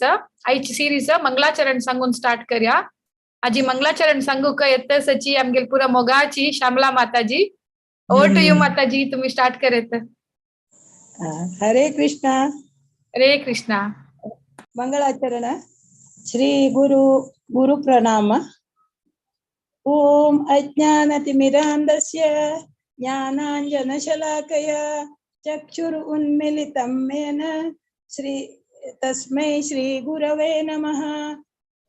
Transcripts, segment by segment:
आयची सिरीज मंगलाचरण सांगून स्टार्ट करया. आजी मंगलाचरण सांगूक येत सची आमगेल पुरा मोगाची श्यामला माताजी. ओवर टू you माताजी, तुम्ही स्टार्ट करेत. हरे कृष्णा. हरे कृष्णा. ಮಂಗಳಾಚರಣ. ಶ್ರೀ ಗುರು ಗುರು ಪ್ರಣಾಮ. ಓಂ ಅಜ್ಞಾನತಿಮಿರಾಂಧಸ್ಯ ಜ್ಞಾನಾಂಜನಶಲಾಕಯ ಚಕ್ಷುರ್ ಉನ್ಮಿಲಿತಂ ಯೇನ ಶ್ರೀ ತಸ್ಮೈ ಶ್ರೀ ಗುರವೇ ನಮಃ.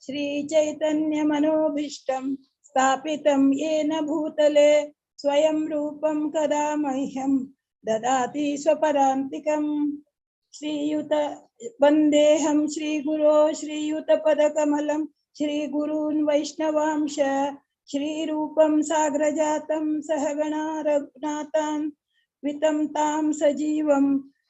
ಶ್ರೀ ಚೈತನ್ಯ ಮನೋಭೀಷ್ಟಂ ಸ್ಥಾಪಿತಂ ಯೇನ ಭೂತಲೆ ಸ್ವಯಂ ರೂಪಂ ಕದಾ ಮಹ್ಯಂ ದದಾತಿ ಸ್ವಪದಾಂತಿಕಂ. ಶ್ರೀಯುತ ವಂದೇಹಂ ಶ್ರೀ ಗುರೋ ಶ್ರೀಯುತ ಪದಕಮಲಂ ಶ್ರೀ ಗುರೂನ್ ವೈಷ್ಣವಾಂಶ ಶ್ರೀ ರೂಪಂ ಸಾಗರಜಾತಂ ಸಹಗಣ ರಘುನಾಥಾನ್ ವಿತಂ ತಾಂ ಸಜೀವಂ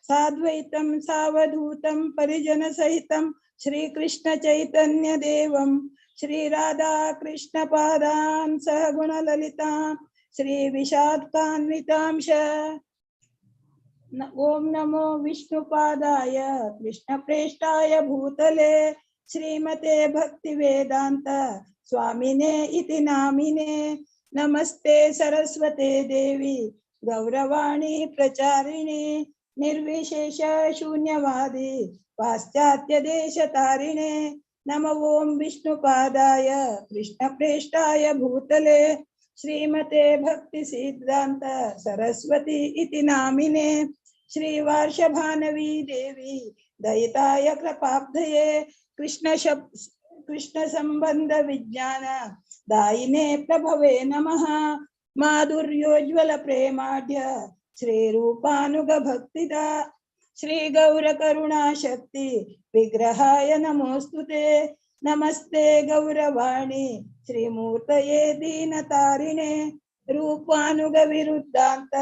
ಸಾದ್ವೈತಂ ಸಾವಧೂತಂ ಪರಿಜನ ಸಹಿತಂ ಶ್ರೀ ಕೃಷ್ಣ ಚೈತನ್ಯ ದೇವಂ ಶ್ರೀ ರಾಧಾ ಕೃಷ್ಣ ಪಾದಾನ್ ಸಹಗುಣ ಲಲಿತಾಂ ಶ್ರೀ ವಿಷಾದ್ಕಾನ್ವಿತಾಂಶ. ಓಂ ನಮೋ ವಿಷ್ಣುಪಾದಾಯ ಕೃಷ್ಣ ಪ್ರೇಷ್ಠಾಯ ಭೂತಲೆ ಶ್ರೀಮತೆ ಭಕ್ತಿ ವೇದಾಂತ ಸ್ವಾಮಿನೇ ಇತಿ ನಾಮಿನೇ. ನಮಸ್ತೆ ಸರಸ್ವತೆ ದೇವಿ ಗೌರವಾಣಿ ಪ್ರಚಾರಿಣಿ ನಿರ್ವಿಶೇಷ ಶೂನ್ಯವಾದಿ ಪಾಶ್ಚಾತ್ಯ ದೇಶ ತಾರಿಣೆ. ನಮ ಓಂ ವಿಷ್ಣುಪಾದಾಯ ಕೃಷ್ಣ ಪ್ರೇಷ್ಠಾಯ ಭೂತಲೆ ಶ್ರೀಮತೆ ಭಕ್ತಿ ಸಿದ್ಧಾಂತ ಸರಸ್ವತಿ ಇತಿ ನಾಮಿನೆ. ಶ್ರೀ ವಾರ್ಷಭಾನವಿ ದೇವಿ ದಯಿತಾಯ ಕೃಪಾಬ್ಧಯೇ ಕೃಷ್ಣ ಕೃಷ್ಣ ಸಂಬಂಧ ವಿಜ್ಞಾನ ದಾಯಿನೇ ಪ್ರಭವೇ ನಮಃ. ಮಾಧುರ್ಯೋಜ್ವಲ ಪ್ರೇಮಾಢ್ಯ ಶ್ರೀ ರೂಪಾನುಗ ಭಕ್ತಿದ ಶ್ರೀ ಗೌರ ಕರುಣಾ ಶಕ್ತಿ ವಿಗ್ರಹಾಯ ನಮೋಸ್ತುತೆ. ನಮಸ್ತೆ ಗೌರವಾಣಿ ಶ್ರೀಮೂರ್ತಯೇ ದೀನತಾರಿಣೆ ರೂಪಾನುಗ ವಿರುದ್ಧಾಂತ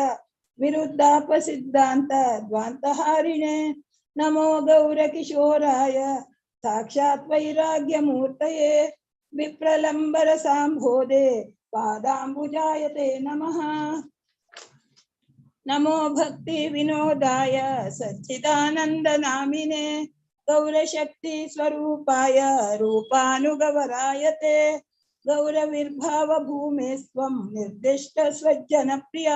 ವಿರುದ್ಧಾಪ ಸಿದ್ಧಾಂತ ದ್ವಾಂತಹಾರಿಣೆ. ನಮೋ ಗೌರ ಕಿಶೋರಾಯ ಸಾಕ್ಷಾತ್ ವೈರಾಗ್ಯ ಮೂರ್ತಯೇ ವಿಪ್ರಲಂಬರ ಸಾಂಬೋಧೆ ಪಾದಾಂಬುಜಾಯತೆ ನಮಃ. ನಮೋ ಭಕ್ತಿ ವಿನೋದಾಯ ಸಚ್ಚಿದಾನಂದ ನಾಮಿನೆ ಗೌರಶಕ್ತಿ ಸ್ವರೂಪಾಯ ರೂಪಾನುಗವರಾಯತೆ. ಗೌರವಿರ್ಭಾವ ಭೂಮೆ ಸ್ವಂ ನಿರ್ದಿಷ್ಟ ಸ್ವಜ್ಜನ ಪ್ರಿಯ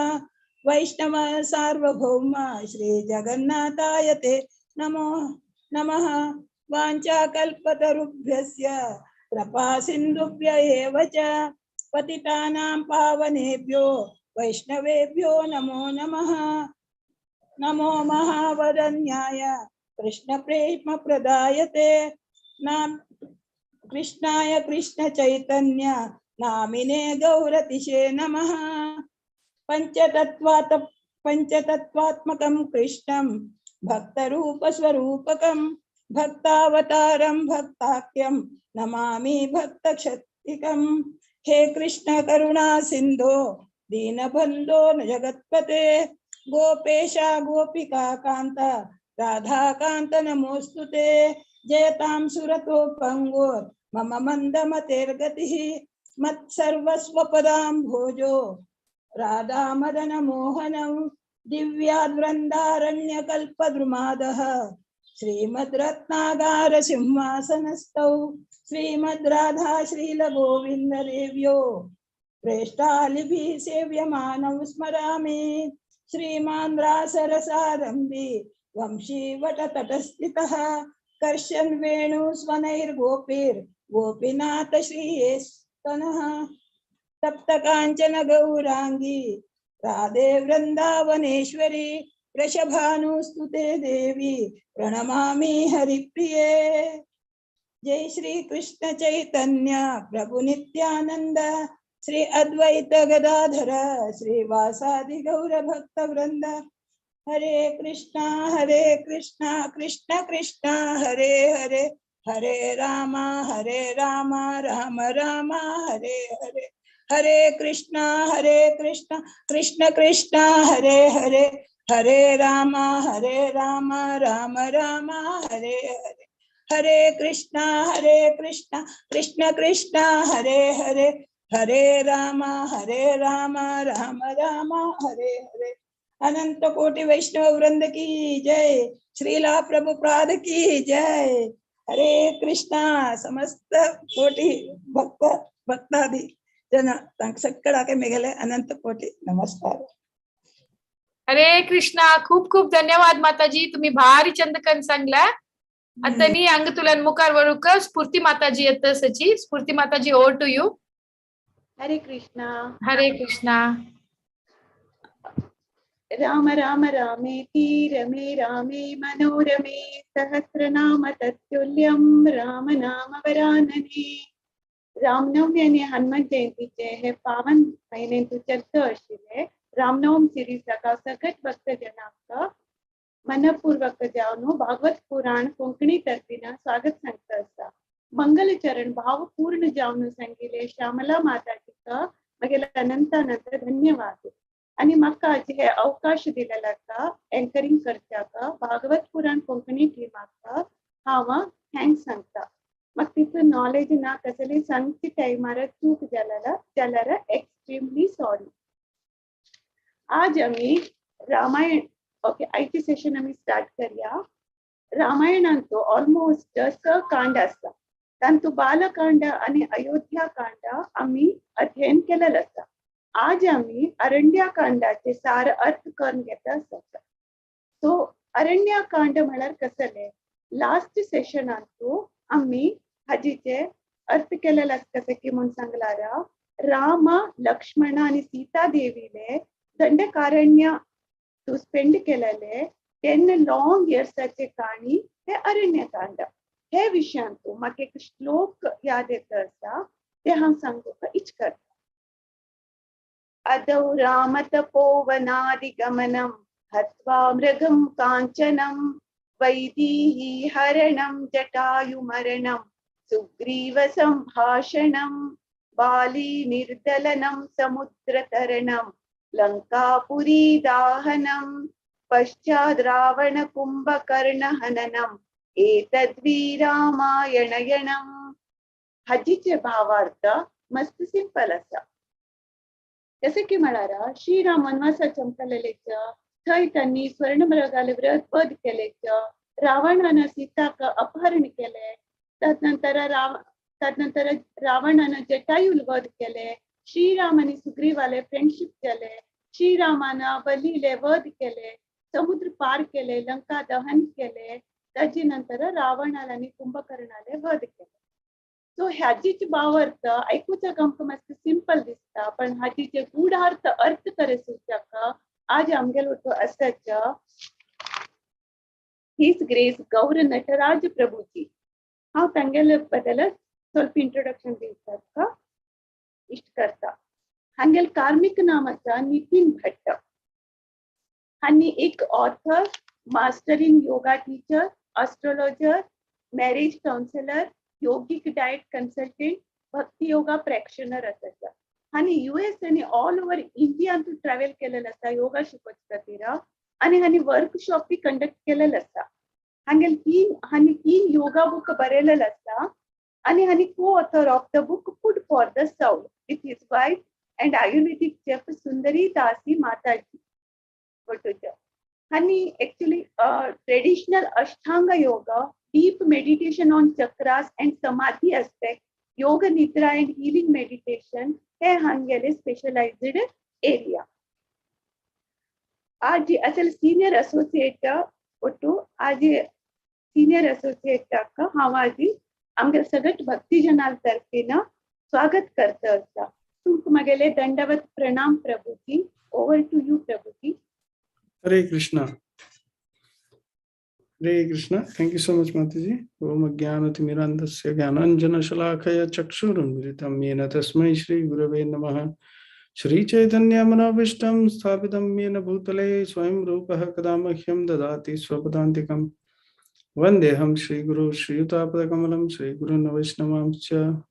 ವೈಷ್ಣವ ಸಾರ್ವಭೌಮ ಶ್ರೀ ಜಗನ್ನಾಥಾಯತೆ ನಮೋ ನಮಃ. ವಾಂಛಾಕಲ್ಪತರುಭ್ಯಸ್ಯ ಕೃಪಾ ಸಿಂಧುಭ್ಯ ಏವ ಚ ಪತಿತಾನಾಂ ಪಾವನೇಭ್ಯೋ ವೈಷ್ಣವೇಭ್ಯೋ ನಮೋ ನಮಃ. ನಮೋ ಮಹಾವದನ್ಯಾಯ ಕೃಷ್ಣ ಪ್ರೇಮ ಪ್ರದಾಯತೆ ನಾಂ ಕೃಷ್ಣಾಯ ಕೃಷ್ಣ ಚೈತನ್ಯ ನಾಮಿನೇ ಗೌರತಿಶೇ ನಮಃ. ಪಂಚತತ್ವಾತ್ಮಕಂ ಕೃಷ್ಣಂ ಭಕ್ತರೂಪ ಸ್ವರೂಪಕಂ ಭಕ್ತಾವತಾರಂ ಭಕ್ತಾಖ್ಯಂ ನಮಾಮಿ ಭಕ್ತಶಕ್ತಿಕಂ. ಹೇ ಕೃಷ್ಣ ಕರುಣಾ ಸಿಂಧೋ ದೀನಬಂಧೋ ಜಗತ್ಪತೆ ಗೋಪೇಶ ಗೋಪಿಕಾ ಕಾಂತ ರಾಧಾಕಾಂತ ನಮೋಸ್ತುತೆ. ಜಯತಾಂ ಸುರತೋ ಪಂಗೋರ್ ಮಮ ಮಂದಮತೇರ್ಗತಿಃ ಮತ್ಸರ್ವಸ್ವಪದಾಂ ಭೋಜೋ ರಾಧಾ ಮದನ ಮೋಹನಂ ದಿವ್ಯಾದ್ವೃಂದಾರಣ್ಯ ಕಲ್ಪದ್ರುಮಾದಃ ಶ್ರೀಮದ್ರತ್ನಾಗಾರ ಸಿಂಹಾಸನಸ್ಥೌ ಶ್ರೀಮದ್ ರಾಧಾ ಶ್ರೀಲ ಗೋವಿಂದ ದೇವ್ಯೋ ಪ್ರೇಷ್ಠಾಲಿಭಿ ಸೇವ್ಯಮಾನೌ ಸ್ಮರಾಮಿ. ಶ್ರೀಮಾನ್ ರಾಸರಸಾರಂಭಿ ವಂಶೀವಟ ತಟಸ್ಥಿತಃ ಕರ್ಷನ್ ವೇಣು ಸ್ವನೈರ್ಗೋಪಿರ್ ಗೋಪಿನಾಥ ಶ್ರೀಯೇಸ್ತನಃ. ತಪ್ತ ಕಾಂಚನ ಗೌರಾಂಗಿ ರಾಧೆ ವೃಂದಾವನೇಶ್ವರಿ ವೃಷಭಾನುಸ್ತುತೆ ದೇವಿ ಪ್ರಣಮಾಮಿ ಹರಿಪ್ರಿಯೇ. ಜೈ ಶ್ರೀ ಕೃಷ್ಣ ಚೈತನ್ಯ ಪ್ರಭು ನಿತ್ಯಾನಂದ ಶ್ರೀ ಅದ್ವೈತ ಗದಾಧರ ಶ್ರೀ ವಾಸಾದಿ ಗೌರ ಭಕ್ತ ವೃಂದ. ಹರೇ ಕೃಷ್ಣ ಹರೇ ಕೃಷ್ಣ ಕೃಷ್ಣ ಕೃಷ್ಣ ಹರೇ ಹರೇ ಹರೇ ರಾಮ ಹರೇ ರಾಮ ರಾಮ ರಾಮ ಹರೇ ಹರೇ. ಹರೇ ಕೃಷ್ಣ ಹರೇ ಕೃಷ್ಣ ಕೃಷ್ಣ ಕೃಷ್ಣ ಹರೇ ಹರೇ ಹರೇ ರಾಮ ಹರೇ ರಾಮ ರಾಮ ರಾಮ ಹರೇ ಹರೇ. ಹರೇ ಕೃಷ್ಣ ಹರೇ ಕೃಷ್ಣ ಕೃಷ್ಣ ಕೃಷ್ಣ ಹರೇ ಹರೇ ಹರೇ ರಾಮ ಹರೇ ರಾಮ ರಾಮ ರಾಮ ಹರೇ ಹರೇ. ಅನಂತ ಕೋಟಿ ವೈಷ್ಣವ ವೃಂದ ಕಿ ಜೈ. ಶ್ರೀಲಾ ಪ್ರಭುಪಾದ ಕಿ ಜೈ. हरे कृष्णा. समस्त कोटी भक्त भक्तादी जन सगळ्याक मेगेले अनंत कोटी नमस्कार. हरे कृष्णा. खूप खूप धन्यवाद माताजी, तुम्ही भारी चंदकन सांगला. आता नी अंग तुला मुखार वरुक स्फूर्ती माताजी येत सची. स्फूर्ती माताजी, over to you. Hare Krishna. Hare Krishna. Ram Ram रामेति रमे रामे मनोरमे सहस्रनाम तत्तुल्यं राम नाम वरानने. रामनवमी आनी हनुमान जयंतीचे हे पावन म्हयन्यांतु चलतो आशिल्ले रामनवम सिरीजाक हांव सगळ्याच भक्तजनांक मनपूर्वक जावन भागवत पुराण कोंकणी तर्फीन स्वागत सांगता आसा. मंगलचरण भावपूर्ण जावन सांगिले श्यामला माताजीक मगेले अनंत अनंत धन्यवाद. आनी म्हाका आज हे अवकाश दिलेलाका एंकरींग करच्याक भागवत पुराण कोंकणी टिमाक हांव thanks सांगता. म्हाका तितू नॉलेज ना, कसली सांगचे टायमार चूक जाल्यार जाल्यार एक्स्ट्रीमली सॉरी. आज आमी रामायण, ओके, आयचे सेशन आमी स्टार्ट करया. रामायणांतो ऑलमोस्ट स कांड आसा, तांतू बालकांड आनी अयोध्या कांड आमी अध्ययन केलेलं आसा. आज आमी अरण्यकांडाचे सार अर्थ करून घेता आसात. सो अरण्यकांड म्हळ्यार कसले, लास्ट सेशनांतू आमी हाजीचे अर्थ केलेले आसा. कशें की म्हूण सांगलार राम लक्ष्मण आनी सीता देवीले दंडकारण्य तू स्पेंड केलेले 10 लॉंग इयर्साचे काणी हे अरण्यकांड. हे विशयांतू म्हाका एक श्लोक याद येता आसा, ते हांव सांगूंक इच्छ करता. अदौ राम तपोवनादिगमनं हत्वा मृगं काञ्चनं वैदेही हरणं जटायुमरणं सुग्रीव संभाषणं बाली निर्दलनं समुद्रतरणं लंकापुरी दाहनं पश्चाद् रावण कुंभकर्ण हननं एतद्वीरामायणयणं. हाजीचे भावार्थ मस्त सिंपल आसा. जसे की म्हळ्यार श्रीराम वनवासाक चमकलेलेच, थंय त्यांनी स्वर्णमृगाले व्रत वध केलेच, रावणान सीताक अपहरण केले, तदनंतर रावणान जटायूल वध केले, श्रीराम आनी सुग्रीवाले फ्रेंडशिप केले, श्रीरामान बलीले वध केले, समुद्र पार केले, लंका दहन केले, ताजे नंतर रावणाला आनी कुंभकर्णाले वध केले. सो ह्याचीच भावार्थ आयकुच्याक आमकां मातशें सिंपल दिसता, पण हाजीचे गूढार्थ अर्थ करे सुचाक आज आमगेलो तो आसाच his grace गौर नटराज प्रभुजी. हांव तांगेले बद्दल ಸ್ವಲ್ಪ इंट्रोडक्शन दिवपाक इश्ट करता. हांगेल कार्मिक नाम आसा नितीन भट्ट. हांणी एक author, master in yoga teacher, astrologer, marriage counsellor, yogic diet consultant, bhakti yoga practitioner आसा. हांणी US आनी ऑल ओवर इंडियांतू ट्रॅव्हल केलेलं आसा योगा शिकोवचे खातीर, आनी हांणी वर्कशॉप बी कंडक्ट केलेलं आसा. हांगेल हांणी तीन योगा बूक बरयलेले आसा, आनी हांणी co author of the book food for the soul with his wife and Ayurvedic chef Sundari Dasi Mataji. ಒಟ್ಟುಚ हांणी actually traditional Ashtanga yoga, deep meditation on chakras and samadhi aspect, yoga nidra and healing meditation हे हांगेले specialised area. आज असल senior associate ಒಟ್ಟು आज senior associate हांव आज आमगे सगळ्यात भक्तिजनाल तर्फेन स्वागत करता आसा. तुमकां म्हगेले दंडवत प्रणाम प्रभुजी. Over to you Prabhuji. Hare Krishna. Hare Krishna. Thank you so much, Mataji. Om Jnanatimirandasya Jnananjana Chakshurunmilitam Yena Tasmai Shri Gurave Namaha. Shri Chaitanya Manavishtam Sthapitam Yena Bhutale Swayam Rupah Kadamahyam Dadati Swapadantikam. Vandeham Shri Guru Shri Yutapadakamalam Shri Guru Vaishnavamscha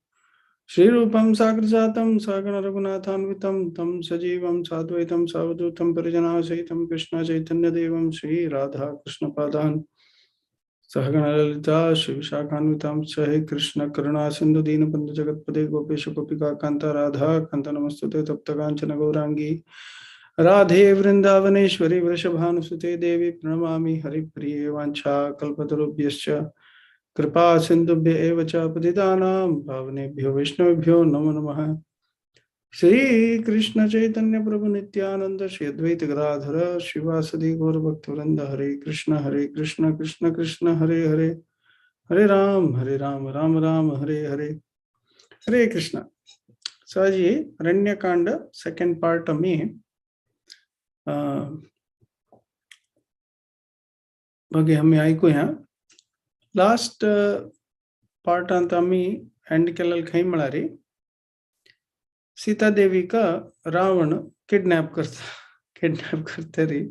Shri Rupam Sagrajatam Sagana Raghunathanvitam Tam Sajivam Sadvaitam Savadhutam Parijanasahitam Krishna Chaitanya Devam Shri Radha Krishna Padan Sahagana Lalita Shri Vishakhanvitam Sahe Krishna Karuna Sindhu Deenabandhu Jagatpade Gopesha Gopika Kanta Radha Kanta Namastute Tapta Kanchana Gaurangi Radhe Vrindavaneshwari Vrishabhanusute Devi Pranamami Haripriye Vancha Kalpatarubhyascha कृपा सिन्धुभ्य एव च पतितानां पावनेभ्यो वैष्णवेभ्यो नमो नमः। श्री कृष्ण चैतन्य प्रभु नित्यानंद श्री अद्वैत गदाधर श्रीवासदि गौर भक्तवृंद। हरे Krishna Krishna Krishna Hare Hare, Hare Ram Ram Ram Hare Hare. Hare Krishna. So आज ये Aranyakanda second part आमी मागीर आमी आयकुया। लास्ट पार्टांत आमी एंड केलेले खंय म्हळ्यार सीता देवीक रावण किडनॅप करता, किडनॅप करतरी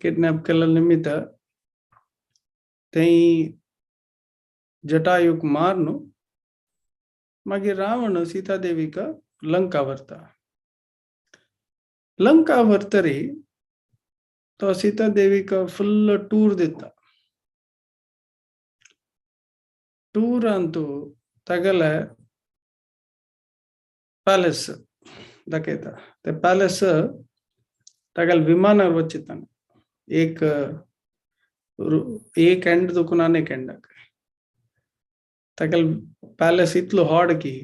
किडनॅप केल्ले निमित्त थंय जटायूक मारून मागीर रावण सीता देवीक लंका व्हरता। लंका व्हरतरी तो सीता देवीक फुल टूर दिता। टूर अंतू तागेले प्यालेस दाखयता। ते प्यालेस तागेले विमानार वचिताने एक एक एंड दुखून आनी एक एंडाक तागेले प्यालेस इतलो हॉड की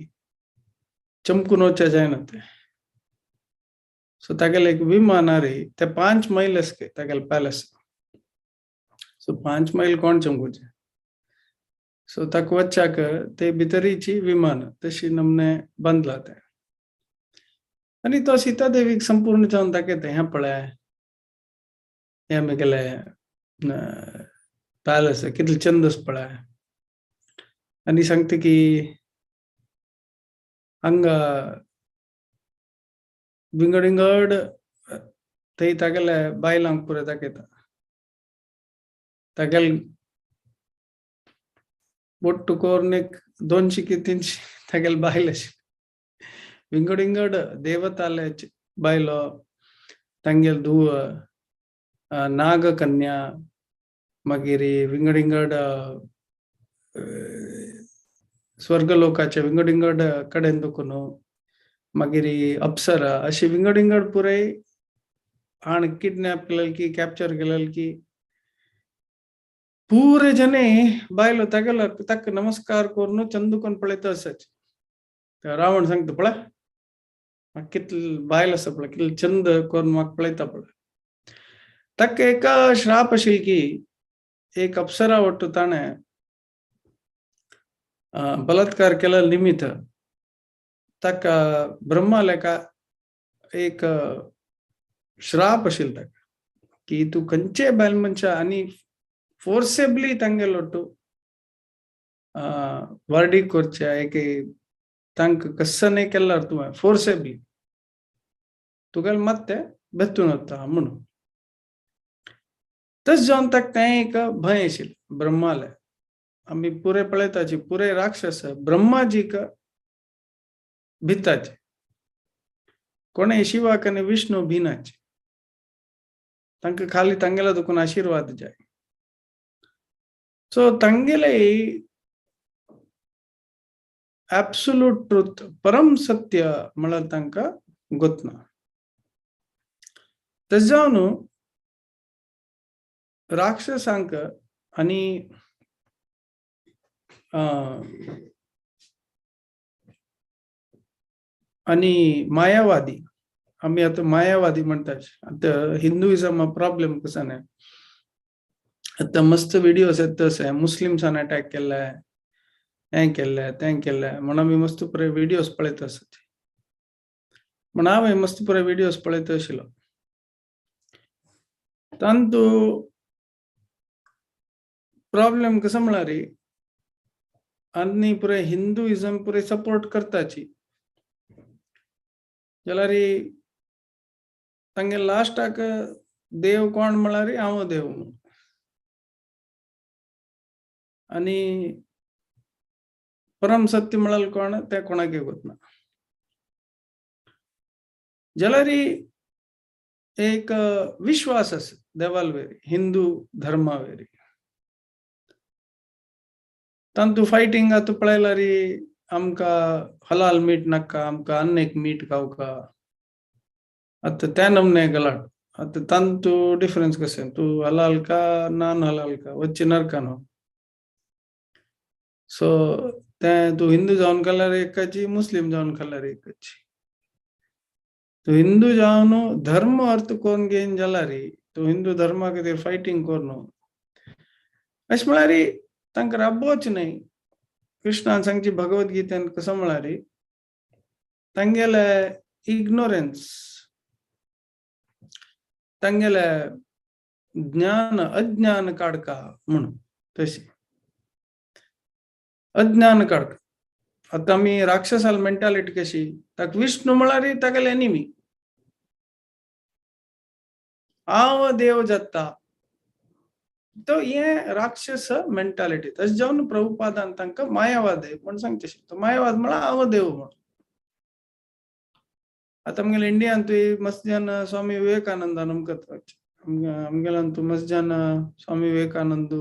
चमकून वचचे जायना ते। सो तागेले एक विमानार ते 5 मैल आसके तागेले प्यालेस। सो 5 मैल कोण चमकूचे। सो ताका वच्चाक ते भितरीची विमान तशी नमने बांदला ते। आनी तो सीता देवीक संपूर्ण जावन दाखयता, हें पळय हें म्हगेलें पॅलेस कितले चंदस पळय। आनी सांगता की हांगा विंगड विंगड थंय तागेले बायलांक पुराय दाखयता। तागेले ಒಟ್ಟು ಕೋರ್ನೆ 200 की 300 तागेले बायल आशिल्ली। विंगड विंगड देवताले बायलो, तांगेल धूव, नागकन्या, मागीर विंगड विंगड स्वर्गलोकाचे विंगड विंगड कडेन दुखून, मागीर अप्सरा, अशी विंगड विंगड पुराय आण किडनॅप केलेली की कॅप्चर केलेली की पूरे जने बायलो तागेलो ताका नमस्कार करून चंदुकोन पळयता आसाचे। रावण सांगता पळय म्हाका कितले बायल आसा पळय, कितले चंद करून म्हाका पळयता पळय। ताका एका श्राप आशिल्लो की एक अप्सरा वट्टू ताणें बलात्कार केल्या निमित्त ताका ब्रह्माले एक श्राप आशिल्लो ताका की तूं खंयचेय बायल मनशा आनी फोर्सेबली तांगेलो वट्टू वर्डीक करचे एक तांकां कस्सने केल्यार तुवें फोर्सेबली तुगेले मात तें बेतून वता म्हणून। तशें जावन ताका तें एक भंय आशिल्लें ब्रह्माले। आमी पुरे पळयताची पुरे राक्षस ब्रह्माजीक भिताचे, कोणें शिवाक आनी विष्णू भिनाचे, तांकां खाली तांगेलो दुखून आशिर्वाद जाय। सो तांगेले एब्सोल्यूट ट्रूथ परम सत्य म्हळ्यार तांकां गोतना। तशें जावन राक्षसांक आनी आनी मायावादी, आमी आतां मायावादी म्हणटा। आतां हिंदुइजम प्रॉब्लेम कसो न्ही, आतां मस्त विडियोज येता तशे मुस्लिम्सान अटॅक केल्ले, हें केल्लें तें केल्लें म्हण आमी मस्त पुराय विडियोज पळयत आसत। म्हण हांवें मस्त पुराय विडियोज पळयत आशिल्लो। तांतू प्रॉब्लेम कसो म्हळ्यार आनी पुराय हिंदुइजम पुराय सपोर्ट करताची जाल्यार तांगे लास्टाक देव कोण म्हळ्यार हांव देव म्हूण। आनी परम सत्य म्हळ्यार कोण तें कोणाकय गोतना। जाल्यार एक विश्वास आसा देवाल वेरी, हिंदू धर्मा वेरी। तांतू फायटींग आतां पळयल्यार आमकां हलाल मीट नाका, आमकां आनी एक मीट खावका, आतां त्या नमने गलाट। आतां तांतू डिफरन्स कशें, तूं हलाल का नॉन हलाल का वच्चे नरकान हो। सो तें तूं हिंदू जावन खाल्यार एकाची, मुस्लीम जावन खाल्यार एकाची. तूं हिंदू जावन धर्म अर्थ करून घेवन जाल्यार तूं हिंदू धर्मा खातीर फायटींग करून अशें म्हळ्यार तांकां राबोच न्हय. कृष्णान सांगची भगवद गीतेन कसो म्हळ्यार तांगेले इग्नोरन्स, तांगेले ज्ञान अज्ञान काडका म्हणून, तशी अज्ञान काडका. आतां आमी राक्षसाल मेंटालिटी कशी, ताका विष्णू म्हळ्यार तागेले एनिमी, हांव देव जाता, तो हे राक्षस मेंटालिटी. तशें जावन प्रभुपादान तांकां मायावाद म्हण सांगचे, तो मायावाद म्हळ्यार हांव देव म्हण. आतां आमगेले इंडियांतूय मस्त जन स्वामी विवेकानंदान आमकां, आमगेल्यान मस्त जन स्वामी विवेकानंद,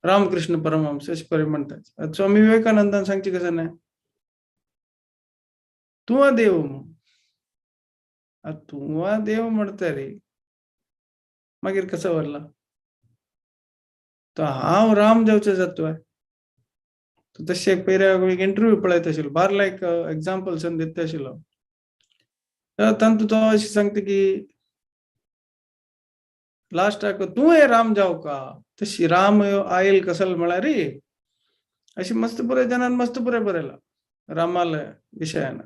रामकृष्ण परमहंस अशें परी म्हणटात. स्वामी विवेकानंदान सांगचे कशें न्हय, तूं देव म्हूण. तूं देव म्हणटा रे, मागीर कसो व्हरला तो हांव राम जावचो जातोय. तशें एक पयल्या एक इंटरव्यू पळयत आशिल्लो, बार लायक एग्जाम्पल्स दिता आशिल्लो, तातूंत तो अशें सांगता की लास्टाक तूं हे राम जाव का, तशी राम आयल कसल म्हळ्यार अशी मस्त पुरे जनान मस्त पुरे बरयला रामाले विशयान.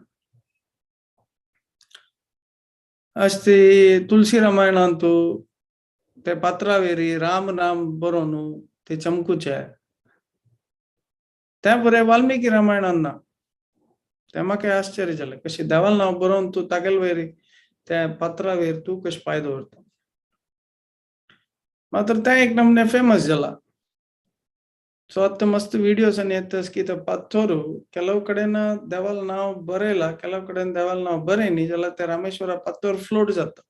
अशें ती तुलसी रामायणांतू ते पात्रावेरी राम नाम बरोवन ते चमकूचे, त्या बरें वाल्मिकी रामायणान ना. ते म्हाका आश्चर्य जालें, कशी देवाल नांव बरोवन तूं तागेल वयर त्या पात्रावेर तूं कशें पांय दवरता. मात्र तें एक नमने फेमस जाला. सो आतां मस्त विडियोज आनी येता की ते पाथोर ಕೆಲವು कडेन देवाल नांव बरयला, ಕೆಲವು कडेन देवाल नांव बरयनी जाल्यार ते रामेश्वरा पाथोर फ्लोट जाता.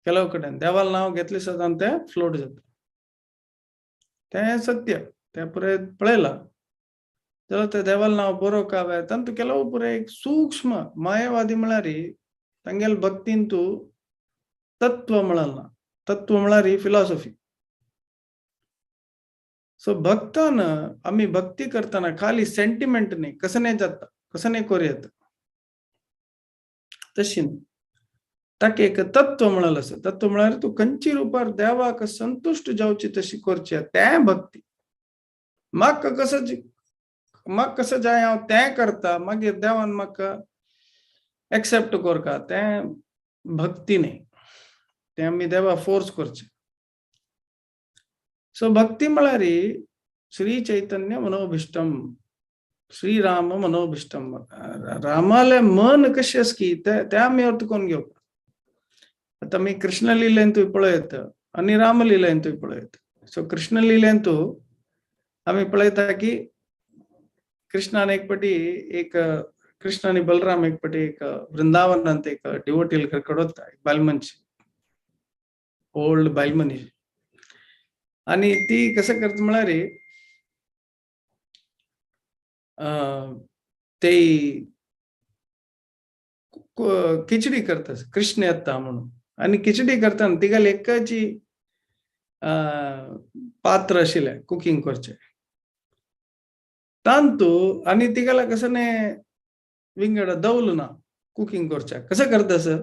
ಕೆಲವು कडेन देवाल नांव घेतले सदां ते फ्लोट जाता. तें सत्य, तें पुरे पळयलां जाल्यार ते देवाल नांव बरोवंक हांवें तातूंत ಕೆಲವು पुरे एक सूक्ष्म मायावादी म्हळ्यार तांगेले भक्तीन तूं तत्व म्हळना, तत्व म्हळ्यार फिलॉसॉफी. सो भक्तान आमी भक्ती करतना खाली सेंटिमेंट न्ही, कसं नाही जाता, कसं नाही करूं येता, तशी न्ही. ताका एक तत्व म्हळ्यार आसा. तत्व म्हळ्यार तूं खंयची रुपार देवाक संतुश्ट जावची तशी करची तें भक्ती. म्हाका कसं म्हाका कसं जाय हांव तें करता, मागीर देवान म्हाका एक्सेप्ट करका, तें भक्ती न्ही, तें आमी देवा फोर्स करचें. सो भक्ती म्हळ्यार श्री चैतन्य मनोभिष्टम, श्रीराम मनोभिष्टम, रामाले मन कशें आसा की ते आमी अर्थ करून घेवप. आतां आमी कृष्ण लिलेंतूय पळयत आनी राम लिलेंतूय पळयत. सो कृष्ण लिलेंतू आमी पळयता की कृष्णान एक पटी एक कृष्ण आनी बलराम एक पटी एक वृंदावनांत एक डिवोटील कडे वता, एक बायल मनशी, ओल्ड बायल मनीस, आनी ती कसं करता म्हळ्यार ते खिचडी करता, कृष्ण येता म्हणून, आनी खिचडी करतना तिगेले एकाची पात्र आशिल्लें कुकींग करचें तांतू, आनी तिगेला कसं न्ही विंगड दवल ना कुकींग करच्याक, कसं करता असं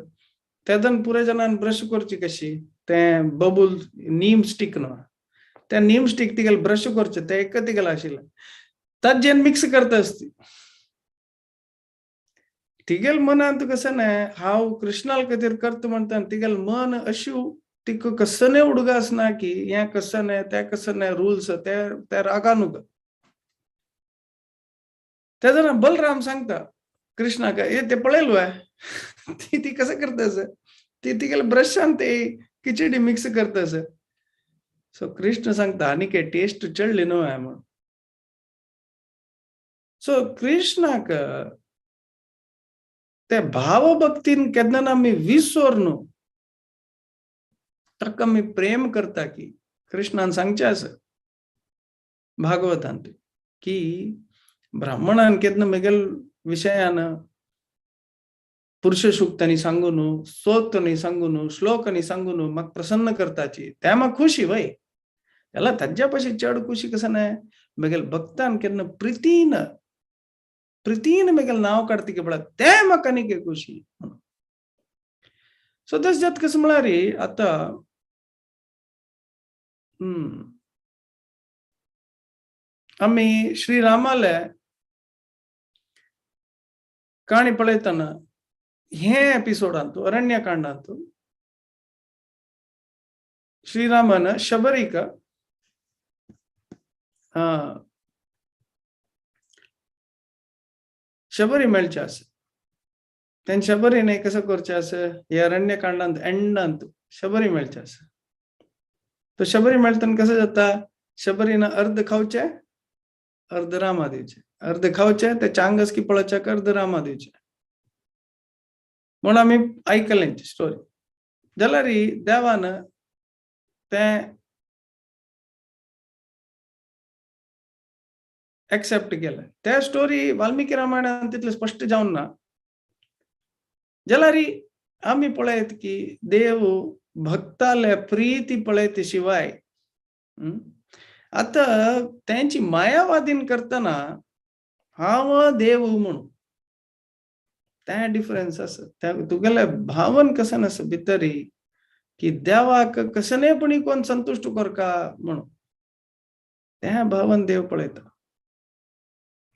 तेदन पुरे जणान ब्रश करची कशी, तें बबूल नीम स्टीक न्हू, त्या नीम स्टीक तिगेले ब्रश करचें तें एक तिगेलें आशिल्लें, ताजेन मिक्स करता आसती. तिगेल मनांत कसं न्ही हांव कृष्णाल खातीर करता म्हणटा, तिगेल मन अशी तिका कसं न्ही उडगास ना की हें कसं न्ही तें कसं न्ही रुल्स त्या रागान उगा. तेन्ना बलराम सांगता कृष्णाक, ए ते पळयलो ती ती कसं करता असं, ती तिगेले ब्रशान ते खिचडी मिक्स करता असं. सो कृष्ण सांगता आनी काय टेस्ट चडली न्हू म्हणून. सो कृष्णाक ते भावभक्तीन केन्ना आमी विसर न्हू, ताका आमी प्रेम करता की कृष्णान सांगचें आसा भागवतांत की ब्राह्मणान केन्ना मेगेल विशयान पुरुष सूक्तांनी सांगू न्हू, स्तोत्रांनी सांगू न्हू, श्लोकांनी सांगू न्हू, म्हाका प्रसन्न करताची, तें म्हाका खुशी वय. जाल्यार ताज्या पशी चड खुशी कसं न्हय मेगेल भक्तान केन्ना प्रितीन प्रितीन मेगेल नांव काडती पळय तें म्हाका न्ही खुशी. सो तशें जाता कसं म्हळ्यार आतां आमी श्रीरामाले काणी पळयतना हे एपिसोडांतू अरण्यकांडांतू श्रीरामान शबरीक शबरी मेळचे आसा. तेन शबरीने कसं करचें आसा हे अरण्यकांडांत एंडांत शबरी मेळचे आसा. तो शबरी मेळतना कसं जाता, शबरीन अर्ध खावचे अर्ध रामा दिवचे, अर्ध खावचे ते चांगस की पळोवचे अर्ध रामा दिवचे म्हणून आमी आयकलें स्टोरी. जाल्यार देवान तें एक्सेप्ट केलें. त्या स्टोरी वाल्मिकी रामायणान तितलें स्पश्ट जावन ना. जाल्यार आमी पळयत की देव भक्ताले प्रिती पळयत शिवाय आतां तेंची मायावादीन करतना हांव देव म्हणून तें डिफरन्स आसा. तुगेले भावन कशें आसा भितरी की देवाक कशें पण कोण संतुश्ट करका म्हणून तें भावन देव पळयता.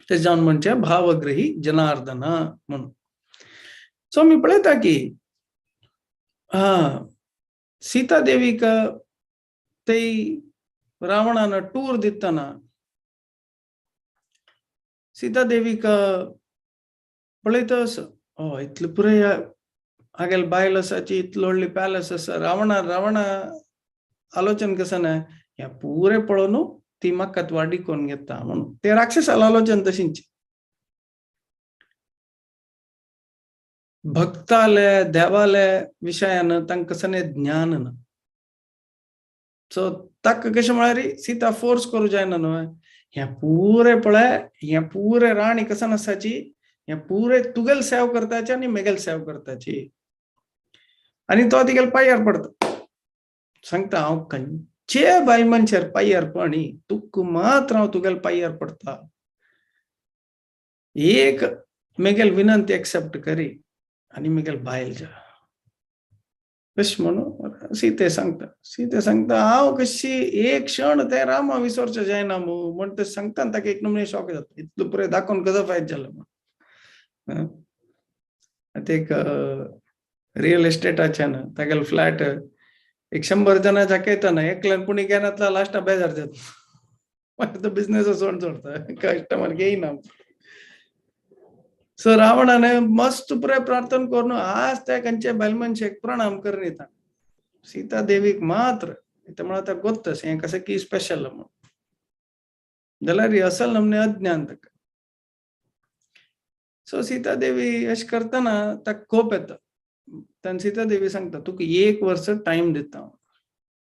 ते जावन म्हणजे भावग्रही जनार्दन म्हणून. सो आमी पळयता की सीता देवीक ते रावणान टूर दितना सीता देवीक पळयता ओ इतले पुराय हागेल बायल आसाची इतलो व्हडली पॅलस आसा. रावणा रावणा आलोचन कसं ना ह्या पुरे पळोवन ती म्हाका वाडी कोण घेता म्हणून ते राक्षसाला आलोचन तशींच. भक्ताले देवाले विशयान तांकां कसं ज्ञान ना. सो ताका कशें म्हळ्यार सीता फोर्स करूं जायना न्हय. हें पुरे पळय हें पुरे राणी कसं आसाची हें पुरे तुगेल सेव करताची आनी मेगेल सेव करताची. आनी तो तिगेल पांयार पडता, सांगता हांव खंयचे बायल मनशार पांयार पडनी, तुका मात्र हांव तुगेल पांयार पडता, एक मेगेल विनंती एक्सेप्ट करी आनी मेगेल बायल जा कशें म्हणून सीते सांगता. सीते सांगता हांव कशी एक क्षण ते रामा विसरचें जायना मू म्हण ते सांगता ताका एक नमूने शॉक जाता. इतलो पुरे दाखोवन कसो फायदो जालो म्हण. आतां एक रियल इस्टेटाच्यान तागेलो फ्लॅट एक 100 जाणां दाखयतना एकल्यान पुणी घेनातला लास्टा बेजार जाता, मागीर तो बिजनेस सोडून सोडता, कस्टमर घेयना. सो रावणाने मस्त पुरे प्रार्थना करून आज त्या खंयचे बायल मनशेक प्रणाम करून येता सीता देवीक मात्र. म्हळ्यार आतां गोत्तस हें कशें की स्पेशल म्हणून जाल्यार असल नमने अज्ञान ताका. सो सीता देवी अशें करतना ताका कोप येता. तेन्ना सीता देवी सांगता तुका 1 वर्स टायम दिता,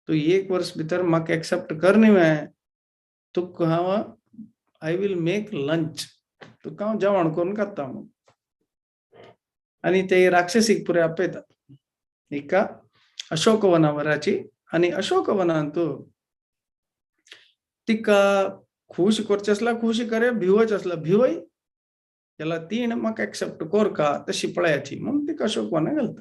तूं 1 वर्स भितर म्हाका एक्सेप्ट कर न्ही, तुका हांव I will make lunch, तुका हांव जेवण करून खाता म्हणून. आनी ते राक्षसीक पुरे आपयतात एका अशोकवनावराची. आनी अशोकवनांत तिका खुश करचें आसल्यार खुश करे, भिवच आसल्यार भिवय, जाल्यार तीण म्हाका एक्सेप्ट करका तशी पळयाची म्हणून तिका अशोकवना घालता.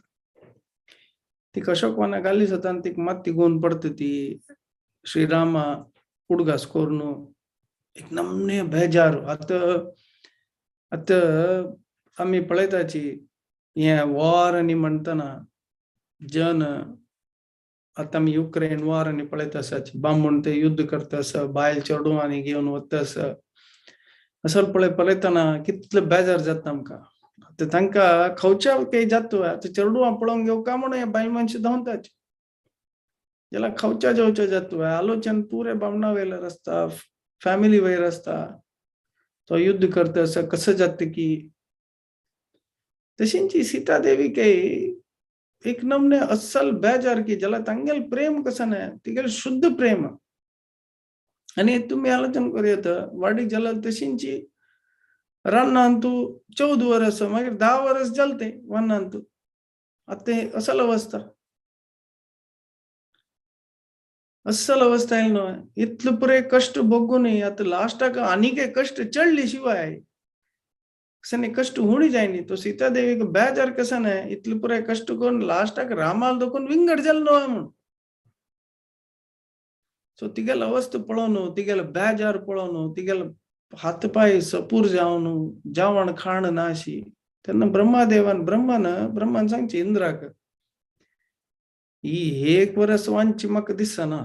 तिका अशोकवना घाली जाता तिका मात तिगोवन पडटा ती श्रीरामा उडगास करून एक नमने बेजार. आतां आतां आमी पळयताची हें वॉर आनी म्हणटना जन आतां आमी युक्रेन वॉर आनी पळयता आसाची बामण ते युद्ध करता आसा, बायल चेडूं आनी घेवन वता आसा. असो पळय पळयतना कितले बेजार जाता आमकां. आतां तांकां खावच्या काही जाता, आतां चेडवां पळोवंक घेवका म्हणून हे बायल मनशां धांवताची, जाल्यार खावच्या जेवच्या जाता. आलोचन पुरे बामणा वयल्यार आसता, फॅमिली वयर आसता, तो युद्ध करता आसा कसं जाता की. तशींची सीता देवी काही एक नमने असल बेजार की जाल्यार तांगेल प्रेम कसं न्हय, तिगेल शुद्ध प्रेम. आनी तुमी आलोचन करूं येता वाडीक जाल्यार तशींची रानांतू 14 वर्स मागीर 10 वर्स जाले ते वनांतू. आतां असल अवस्था. अस्सल अवस्था येयलो न्हय. इतले पुरे कश्ट भोगून आतां लास्टाक आनीक कश्ट चडली शिवाय कशें कश्ट हुणी जायनी. तो सीता देवीक बेजार कशें न्हय, इतले पुरे कश्ट करून लास्टाक रामाल दोकून विंगड जालो न्हय म्हूण. सो तिगेलो अवस्था पळोवन, तिगेलो बेजार पळोवन, तिगेलो हात पांय सपूर जावन जेवण खाण नाशी, तेन्ना ब्रह्मादेवान ब्रह्मान सांगचे इंद्राक, ही एक वरस वांची म्हाका दिसना.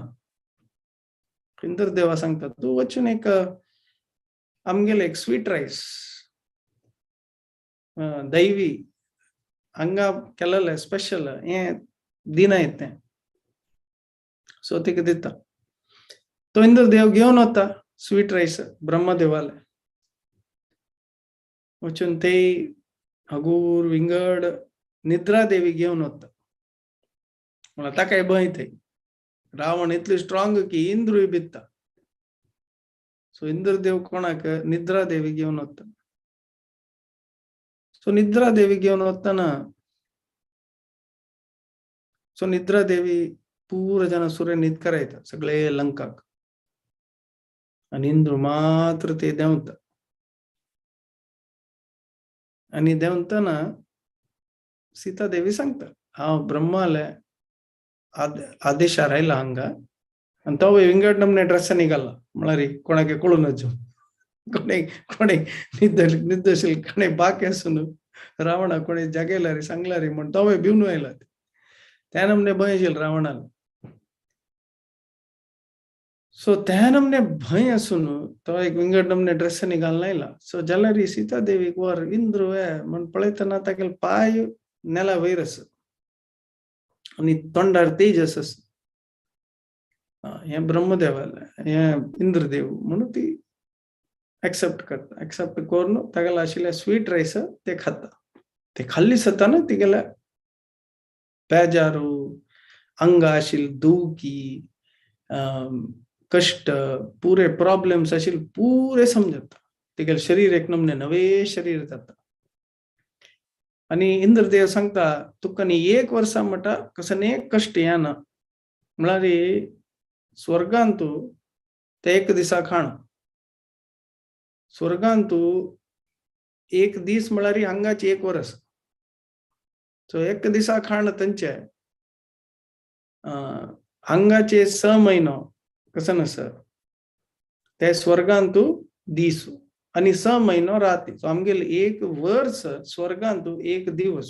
इंद्रदेवा सांगता तूं वचून एक आमगेले एक स्वीट रायस दैवी हांगा केलेले स्पेशल हें दिना येत तें. सो तिका दिता. तो इंद्रदेव घेवन वता स्वीट रायस ब्रह्मदेवाले, वचून ते हगूर विंगड निद्रा देवी घेवन वता. म्हणल्यार ताकाय भंय थंय, रावण इतली स्ट्रॉंग की इंद्रूय भिता. सो इंद्रदेव कोणाक निद्रा देवी घेवन वता. सो निद्रा देवी घेवन वतना, सो निद्रा देवी पूरा जन सूर्य न्हीद करायता सगळे लंकाक, आनी इंद्र मात्र ते देंवता. आनी देंवतना सीता देवी सांगता हांव ब्रह्माले आदेशार आयला हांगा, आनी तो विंगड नमने ड्रेस निघाला म्हळ्यार कोणाक कळून वचूं, कोणे कोणे निद्दशील कोणे बाकी आसून रावणा कोणे जागयला रे सांगला रे म्हण तो भिवन आयला. त्या नमने भंय आशिल्लो रावणाक. सो त्या नमने भंय आसून तो एक विंगड नमने ड्रेस निघालना आयला. सो जाल्यार सीता देवीक वर इंद्र म्हण पळयतना तागेले पांय नेला वयर आसा आनी तोंडार तेज आसा, हें ब्रह्मदेवाले हें इंद्रदेव म्हणून ती एक्सेप्ट करता. एक्सेप्ट करून तागेले आशिल्ले स्वीट रायस ते खाता. ते खाल्ली सताना तिगेले बेजारू अंगा आशिल्ली दुखी कश्ट पुरे प्रॉब्लेम्स आशिल्ले पुरे समजता. तिगेले शरीर एक नमने नवे शरीर जाता. आनी इंद्रदेव सांगता तुका न्ही एक वर्सा म्हणटा कसले कश्ट येना, म्हळ्यार स्वर्गांतू ते एक दिसा खाण, स्वर्गांतू एक दीस म्हळ्यार हांगाचे एक वरस. सो एक दिसा खाण तांचे हांगाचे 6 म्हयनो कसो नासर ते स्वर्गांतू दीस आनी 6 म्हयनो राती. सो आमगेले एक वर्स स्वर्गांतू एक दिवस.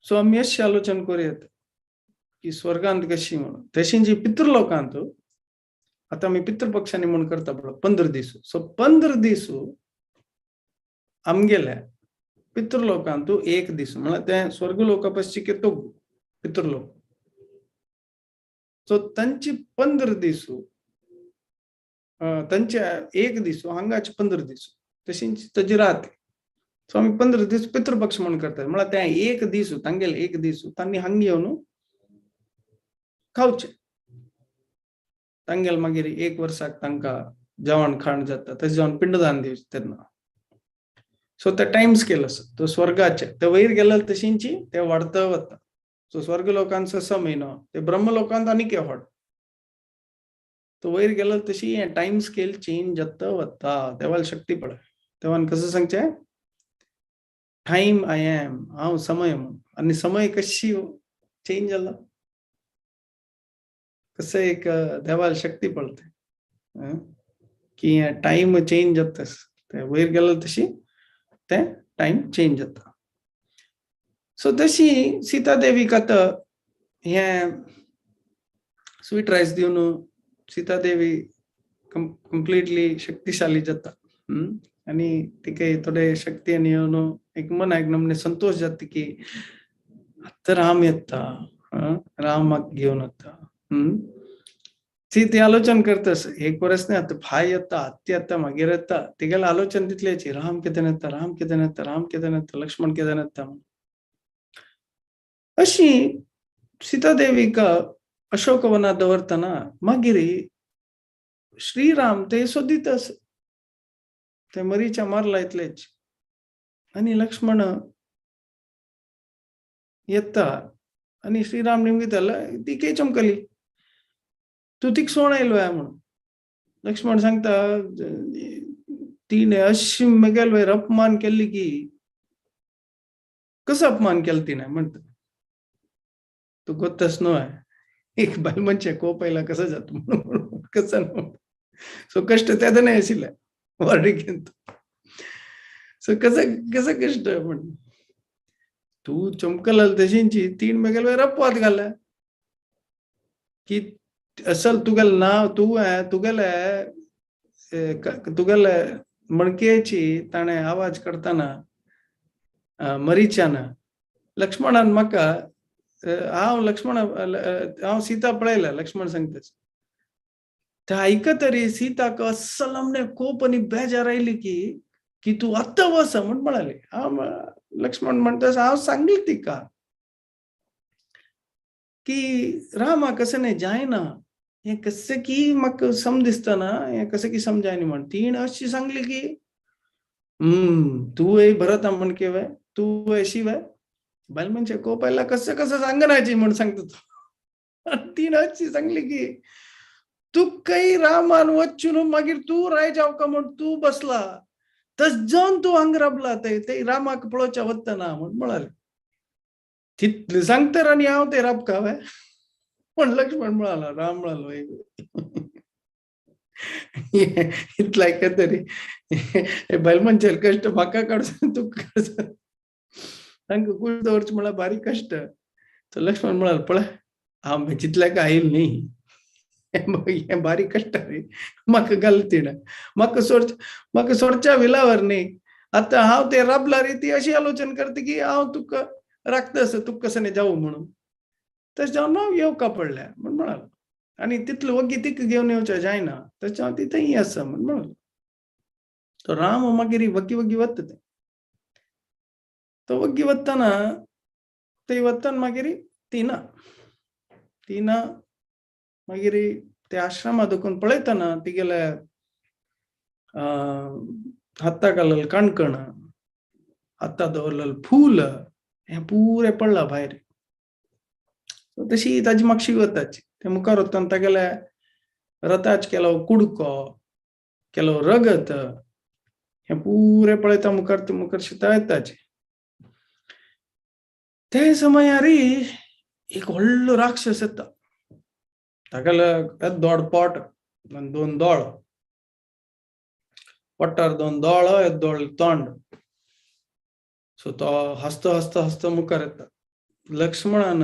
सो आमी अशें आलोचन करूं की स्वर्गांत कशी म्हणून, तशें जी पितृलोकांत आतां आमी पितृपक्षांनी म्हूण करता पळय 15 दीस. सो 15 दीस आमगेले पितृलोकांतू एक दीस म्हळ्यार ते स्वर्गलोका पश्चिके तो पितृलोक. सो तांची 15 दीस तांचे एक दीस हांगाचे 15 दीस तशीच ताजी रात. सो आमी 15 दीस पितृपक्ष म्हूण करतात, म्हळ्यार ते एक दीस तांगेले एक दीस तांणी हांगा येवन खावचे. तांगेले मागीर एक वर्साक तांकां जेवण खाण जाता, तशें जावन पिंडदान दिवचें तेन्ना. सो ते टायम स्केल आसा तो स्वर्गाचे, ते वयर गेले तशींची ते वाडता वता. सो स्वर्ग लोकांचो 6 म्हयनो, ते ब्रह्म लोकांत आनीक व्हड. तो वयर गेलो तशी हें टायम स्केल चेंज जाता वता. देवाल शक्ती पळय, देवान कसं सांगचें टायम I am, हांव समय म्हणून. आनी समय कशी चेंज जाला, कसं एक देवाल शक्ती पळते की टायम चेंज जाता, ते वयर गेलो तशी ते टायम चेंज जाता. सो तशी सीता देवीक आतां हें स्वीट रायस दिवन सीता देवी कंप्लिटली शक्तिशाली जाता. आनी तिका थोडे शक्ती आनी येवन एक मनाक नमने संतोश जाता की आतां राम येता, रामाक घेवन वता. ती ती आलोचन करता, एक वरस न्ही आतां भाय येता, आत्या येता, मागीर येता. तिगेलें आलोचन तितलेंच, राम कितें येता, राम कितें येता, राम कितें येता, लक्ष्मण कितें येता. अशी सीता देवीक अशोकवनात दवरतना मागीर श्रीराम ते सोदीत आसा, ते मरीच्या मारला इतलेच. आनी लक्ष्मण येता आनी श्रीराम निमगितालो ती के चमकली तूं तिका सोण आयलो म्हणून. लक्ष्मण सांगता तिणे अशी मेगेल वयर अपमान केल्ली की कसो अपमान केलो तिणे म्हणटा तूं गोत्तस न्हय एक बायल मनशा कोप आयला कसो जाता म्हणून कसो न्हय. सो कश्ट तेदनाय आशिल्ले वार्डिकेंत. सो कसं कसं कश्ट म्हण तूं चमकल तशींची तीन मेगेल वयर अपवाद घाले की असल तुगेलें नांव तूं तुगेले तुगेले मणकेची ताणें आवाज करतना मरीच्यान लक्ष्मणान म्हाका हांव लक्ष्मण हांव सीता पळयला लक्ष्मण सांगता ते आयकत तरी सीताक अस्सल आमने कोप आनी बेजार आयली की की तूं आत्तां वच म्हण म्हणाली. हांव लक्ष्मण म्हणटा हांव सांगली तिका की रामा कसं नाही जायना हें कशें की म्हाका सम दिसतना हें कशें की समजायना म्हण तिणें अशी सांगली की तूं भरता म्हण केवे तूं अशी वे बायल मनशा कोप आयला कसं कसं सांगनाची म्हण सांगता तूं. तिणें अशी सांगली की तुकाय रामान वचून मागीर तूं राय जावका म्हण तूं बसला तस जावन तूं हांगा राबला ते ते रामाक पळोवच्या वतना म्हण म्हणाले. तितलें सांगतर आनी हांव ते राबका वे पण लक्ष्मण म्हणालो राम म्हणालो इतलें आयकत तरी बायल मनशाले कश्ट म्हाका काडून तुका काडून तांकां कूड दवरचें म्हळ्यार बारीक कश्ट. तो लक्ष्मण म्हणालो पळय हांव जितल्या काय आयल न्ही हें बारीक कश्ट रे म्हाका घाल तिणें म्हाका सोडच्या म्हाका सोडच्या विलावर न्ही आतां हांव ते राबला रे ती अशी आलोचन करता की हांव तुका राखता आसा तुका कसं न्ही जावं म्हणून तशें जावन हांव येवका पडल्या म्हण म्हणालो. आनी तितलो वग्गी तिका घेवन येवचें जायना तशें हांव ती थंय आसा म्हण म्हणालो. तो राम मागीर वग्गी वग्गी वता ते तो वग्गी वतना ते वतना मागीर ती ना ती ना मागीर ते आश्रमा दुखून पळयतना तिगेले हाता घालल कणकण हाता दवरलेलं फूल हें पुरें पडलां भायर. तशी ताजी मागशी वताची ते मुखार वतना तागेले रथाच केलो कुडको केलो रगत हें पुरें पळयता मुखार ते मुखार शिता येताची. ते समयार एक व्हडलो राक्षस येता तागेले दोड पोट दोन दोळ पोटार दोन दोळ दोळ तोंड. सो तो हसतो हसतो हसतो मुखार येता. लक्ष्मणान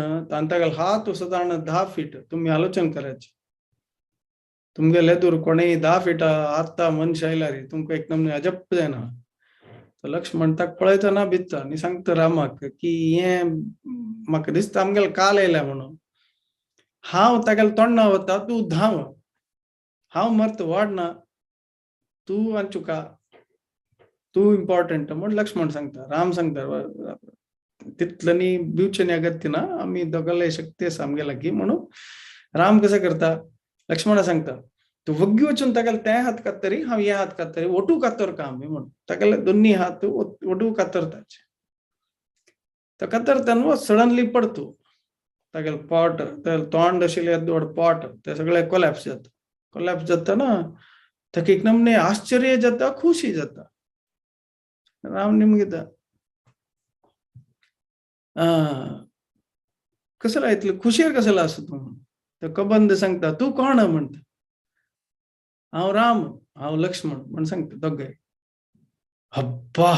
तागेलो हात सादारण 10 फीट तुमी आलोचन करायचे तुमगेले दूर कोणेय 10 फिटा आत्ता मनश आयला रे तुमकां एकदम अजप जायना. तो लक्ष्मण ताका पळयतना भिता आनी सांगता रामाक की हें म्हाका दिसता आमगेले काल आयल्या म्हणून हांव तागेले तोंडा वता तूं धांव हांव मर्त वाडना तूं आनी चुका तूं इम्पॉर्टंट म्हण लक्ष्मण सांगता. राम सांगता तितलें न्ही भिवचें न्ही अगत्य ना आमी दोगांय शक्ती आसा आमगे लागीं म्हणून राम कसं करता लक्ष्मणा सांगता तूं वग्गी वचून तागेले ते हात कातरी हांव हे हात कातरी ओटू कातर का आमी म्हणून तागेले दोन्ही हात ओटू कातरताचे. तो कातरतना सडनली पडतो तागेले पोट तोंड आशिल्लें दोड पोट ते सगळे कोलॅप्स जाता. कोलॅप्स जाता ना ताका एक नमने आश्चर्य जाता खुशी जाता. राम निमगिता कसला इतले खुशेर कसला आसा तूं म्हणून तो कबंद सांगता तूं कोण म्हणटा हांव राम हांव लक्ष्मण म्हण सांगता दोगांय. अब्बा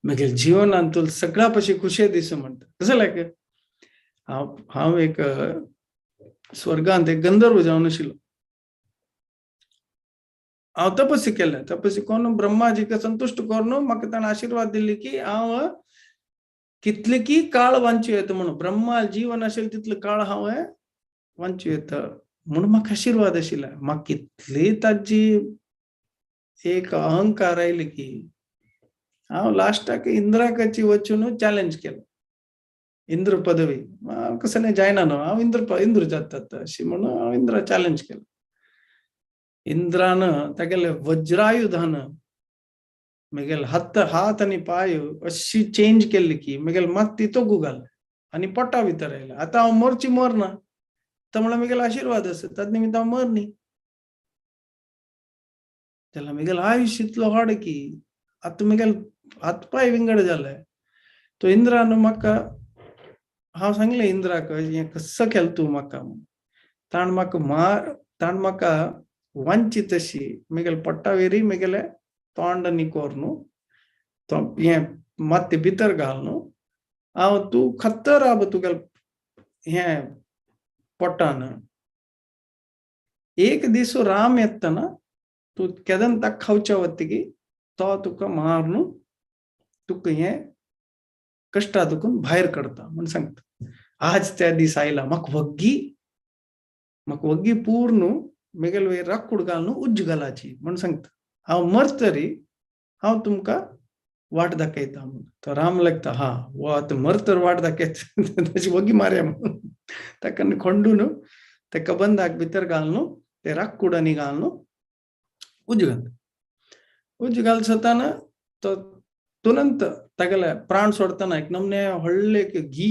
म्हगेल्या जिवनांत तुका सगळ्या पशी खुशे दिस म्हणटा. कसं लायक हांव हांव एक स्वर्गांत एक गंधर्व जावन आशिल्लो. हांव तपस्या केलें तपस्या करून ब्रह्माजीक संतुश्ट करून म्हाका ताणें आशिर्वाद दिली की हांव कितले की काळ वांचू येता म्हणून ब्रह्मा जीवन आशिल्लें तितलो काळ हांव वांचू येता म्हणून म्हाका आशिर्वाद आशिल्ले. म्हाका कितली ताजी एक अहंकार आयली की हांव लास्टाक इंद्राकाची वचून चॅलेंज केलो इंद्र पदवी कसं नाही जायना न्हू हांव इंद्र इंद्र जाता अशी म्हणून हांव इंद्रा चॅलेंज केलो. इंद्रान तागेले वज्रायुधान म्हगेले हात हात आनी पांय अशी चेंज केल्ली की म्हगेले मात ती तोगू घाल आनी पोटा भितर आयला. आतां हांव मरची मर ना, तर म्हणल्यार म्हगेलो आशिर्वाद आसा, तद निमित्त हांव मर न्ही. जाल्यार म्हगेलो आयुश्य इतलो व्हड की आतां म्हगेले हात पांय विंगड जाले. तो इंद्रान म्हाका, हांव सांगलें इंद्राक, हें कसो केलें तूं म्हाका म्हूण. ताण म्हाका मार, ताण म्हाका वांची तशी म्हगेले पोट्टा वेरी म्हगेले तोंड न्ही कोर न्हू, तो हें मात्तें भितर घाल न्हू, हांव तूं खत्तर राब तुगेले हें पोटान. एक दीस राम येतना तूं केदन ताका खावच्या वतकी तो तुका मारून तुका हें कश्टा दुखून भायर काडता म्हूण सांगता. आज त्या दीस आयला, म्हाका वग्गी, म्हाका वग्गी पूर्ण म्हगेले वयर राकूड घालून उज्ज घालाची म्हूण सांगता. हांव मरतरी हांव तुमकां वाट दाखयता म्हूण. तो राम लागता, हा वो आतां मरतर वाट दाखयता, ताची वग्गी मारया म्हणून. ताका खोंडून ते कबंदाक भितर घालून ते राकूडांनी घालून उज्ज घालता. उज्ज घालसताना तो तुरंत तागेले प्राण सोडतना एक नमने व्हडले एक घी,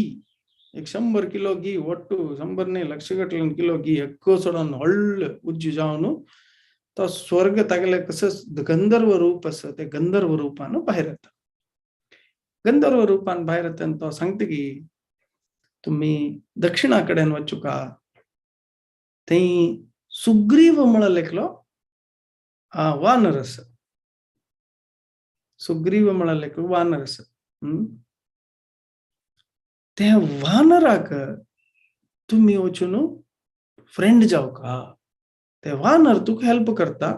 एक 100 किलो घी, ಒಟ್ಟು 100 न्ही लक्ष गटले किलो घी एक्को सोडून व्हडले उज्ज जावन तो स्वर्ग तागेले कसो गंधर्व रूप आसा ते गंधर्व रूपान भायर येता. गंधर्व रूपान भायर येता आनी तो सांगता की तुमी दक्षिणा कडेन वचुका, थंय सुग्रीव म्हणले एकलो वानर आसा. सुग्रीव म्हळ्यार एक वानर आसा. त्या वानराक तुमी वचून फ्रेंड जावका, ते वानर तुका हेल्प करता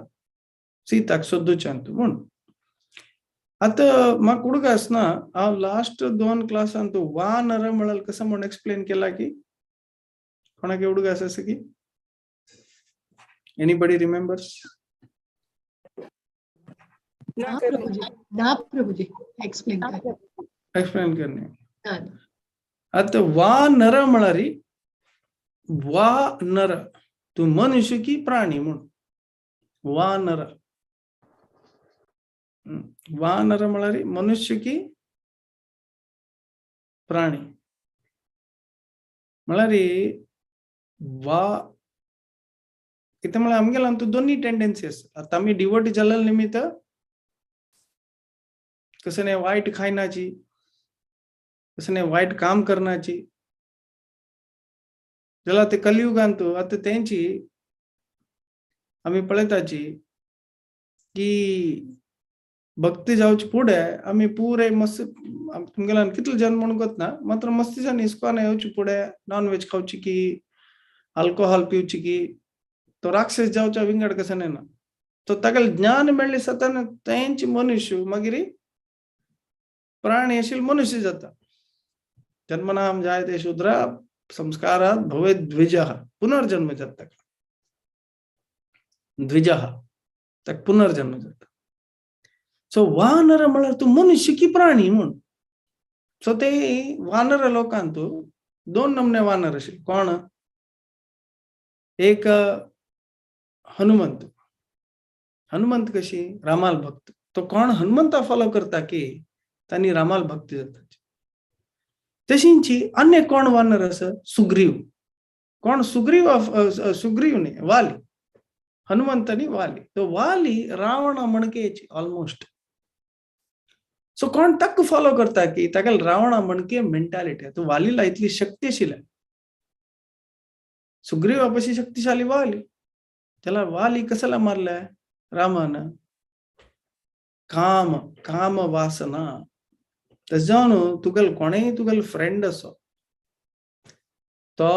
सीताक सोदूच्यान तूं म्हूण. आतां म्हाका उडगास ना, हांव लास्ट 2 क्लासान तूं वानर म्हळ्यार कसो म्हूण एक्सप्लेन केला की कोणाक उडगास आसा की? Anybody remembers? ना प्रभुजी, ना प्रभुजी, एक्सप्लेन कर, एक्सप्लेन करणे. आतां वानर म्हळ्यार वानर तूं मनुष्य की प्राणी म्हूण. वानर, वानर म्हळ्यार मनुष्य की प्राणी म्हळ्यार वा कितें म्हळ्यार आमगेल्या तूं दोनूय टेंडन्सी आसा. आतां आमी डिवोटी जाल्ले निमित्त कसं नाही वाईट खायनाची, कसं नाही वाईट काम करण्याची, जाल्यार ते कलियुगांत आतां तेंची आमी पळयताची की भक्ती जावचे फुडें आमी पुरे मस्त तुमगेल्यान कितले जन म्हणून ना, मात्र मस्तीच्यान इस्कॉन येवचे फुडें नॉन वेज खावची की अल्कोहोल पिवची की तो राक्षस जावच्या विंगड कसं ना. तो तागेले ज्ञान मेळ्ळें सताना तेंची मनुष्य मागीर प्राणी आशिल्ले मनुष्य जाता. जन्मनाम जायते शूद्र संस्कारात भवेत् द्विजः, पुनर्जन्म जाता ताका. द्विजः ताका पुनर्जन्म जाता. सो वानर म्हळ्यार तूं मनुष्य की प्राणी म्हूण. सो ते वानर लोकांत 2 नमने वानर आशिल्ले. कोण? एक हनुमंत. हनुमंत कशी रामाल भक्त. तो कोण हनुमंता फॉलो करता की तांणी रामाल भक्ती जाता. तशींची अन्य कोण वानर आसा? सुग्रीव. कोण सुग्रीव? सुग्रीव न्ही, वाली. हनुमंत न्ही, वाली. तो वाली रावणा म्हणकेची ऑलमोस्ट. सो कोण ताका फॉलो करता की ताका रावणा म्हणके मेंटालिटी. तो वालीला इतली शक्ती आशिल्ली. सुग्रीवा पशी शक्तिशाली वाली. त्याला वाली कशाला मारलाय रामान? काम, काम वासना. तशें जावन तुगेलो कोणेय तुगेलो फ्रेंड असो तो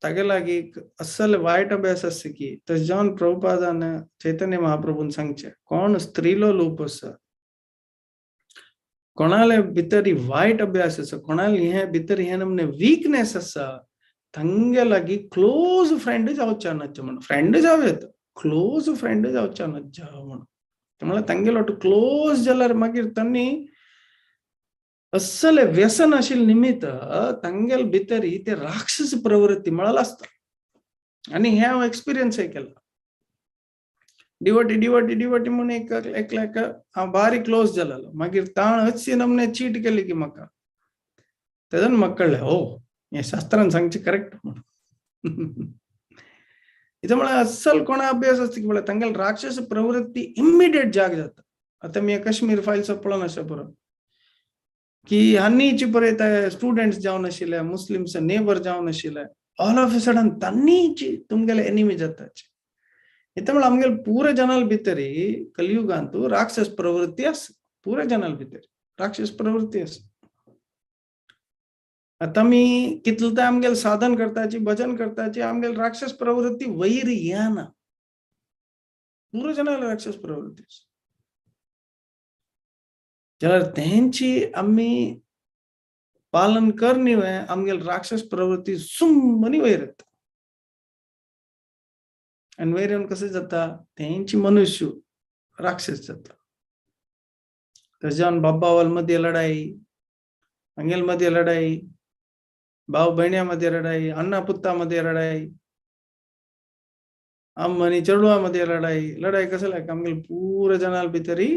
तागे लागीं असल वायट अभ्यास आसता की तशें जावन प्रभुपादान चैतन्य महाप्रभून सांगचें, कोण स्त्रीलो लोप आसा, कोणाले भितर वायट अभ्यास आसा, कोणाले हे भितर हे नमने वीकनेस आसा, तांगे लागीं क्लोज फ्रेंड जावच्या नच्च म्हण. फ्रेंड जावं येता, क्लोज फ्रेंड जावच्या नच्च म्हण. म्हळ्यार तांगेलो क्लोज जाल्यार मागीर तांणी असले व्यसन आशिल्ले निमित्त तांगेल भितर ते राक्षस प्रवृत्ती म्हळ्यार आसता. आनी हें हांव एक्सपिरियन्सय केला. डिवोटी डिवोटी डिवोटी म्हूण एक एकल्याक हांव बारीक क्लोज जालेलो, मागीर ताण हरशी नमने चीट केली की म्हाका. तेजन म्हाका कळ्ळें, हो हें शास्त्रान सांगचें करेक्ट म्हणून. इथं म्हळ्यार अस्सल कोणा अभ्यास आसता की म्हळ्यार तांगेले राक्षस प्रवृत्ती इमिडिएट जाग जाता. आतां मी काश्मीर फायल्स पळोवन आसा पुरो की हांनीची पळय स्टुडंट्स जावन आशिल्ले, मुस्लिम्स नेबर जावन आशिल्ले, ऑल ऑफ अ सडन तांनीची तुमगेले एनिमी जाताची. इथं म्हळ्यार आमगेले पुरे जनाल भितरी कलियुगांतू राक्षस प्रवृत्ती आसा, पुरे जनाल भितर राक्षस प्रवृत्ती आसा. आतां आमी कितले ते आमगेले साधन करताची, भजन करताची, आमगेले राक्षस प्रवृत्ती वयर येना. पुरे जनाल राक्षस प्रवृत्ती आसा. जाल्यार तेंची आमी पालन करनी आमगेले राक्षस प्रवृत्ती सुमनी वयर येता. आनी वयर येवन कशें जाता, तेंची मनुष्य राक्षस जाता. तशें जावन बाब्बावल मदीं लढाई, आंगेल मदीं लढाई, भाव भयण्या मदीं लढाई, अण्णा पुत्ता मदीं लढाई, अम्मा आनी चेडवा मदीं लढाई. लढाई कसं लायक आमगेले पुरे जनाल भितरी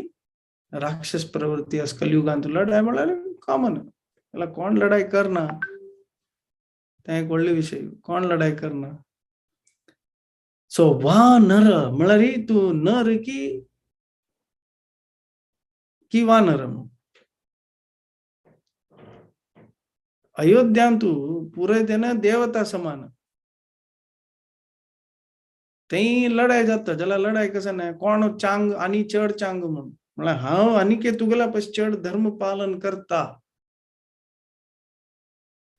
राक्षस प्रवृत्ती आसा. कलियुगांत लढाई म्हळ्यार कॉमन, त्याला कोण लढाई करना तें एक व्हडलो विशय, कोण लढाई करना. सो वा नर म्हळ्यार तूं नर की की वानर. अयोध्यांतू पुरे तेना देवता समान थंय लढाई जाता. जाल्यार लढाई कसं ना, कोण चांग आनी चड चांग म्हणून, म्हळ्यार हांव आनी तुगेल्या पयस चड धर्म पालन करता,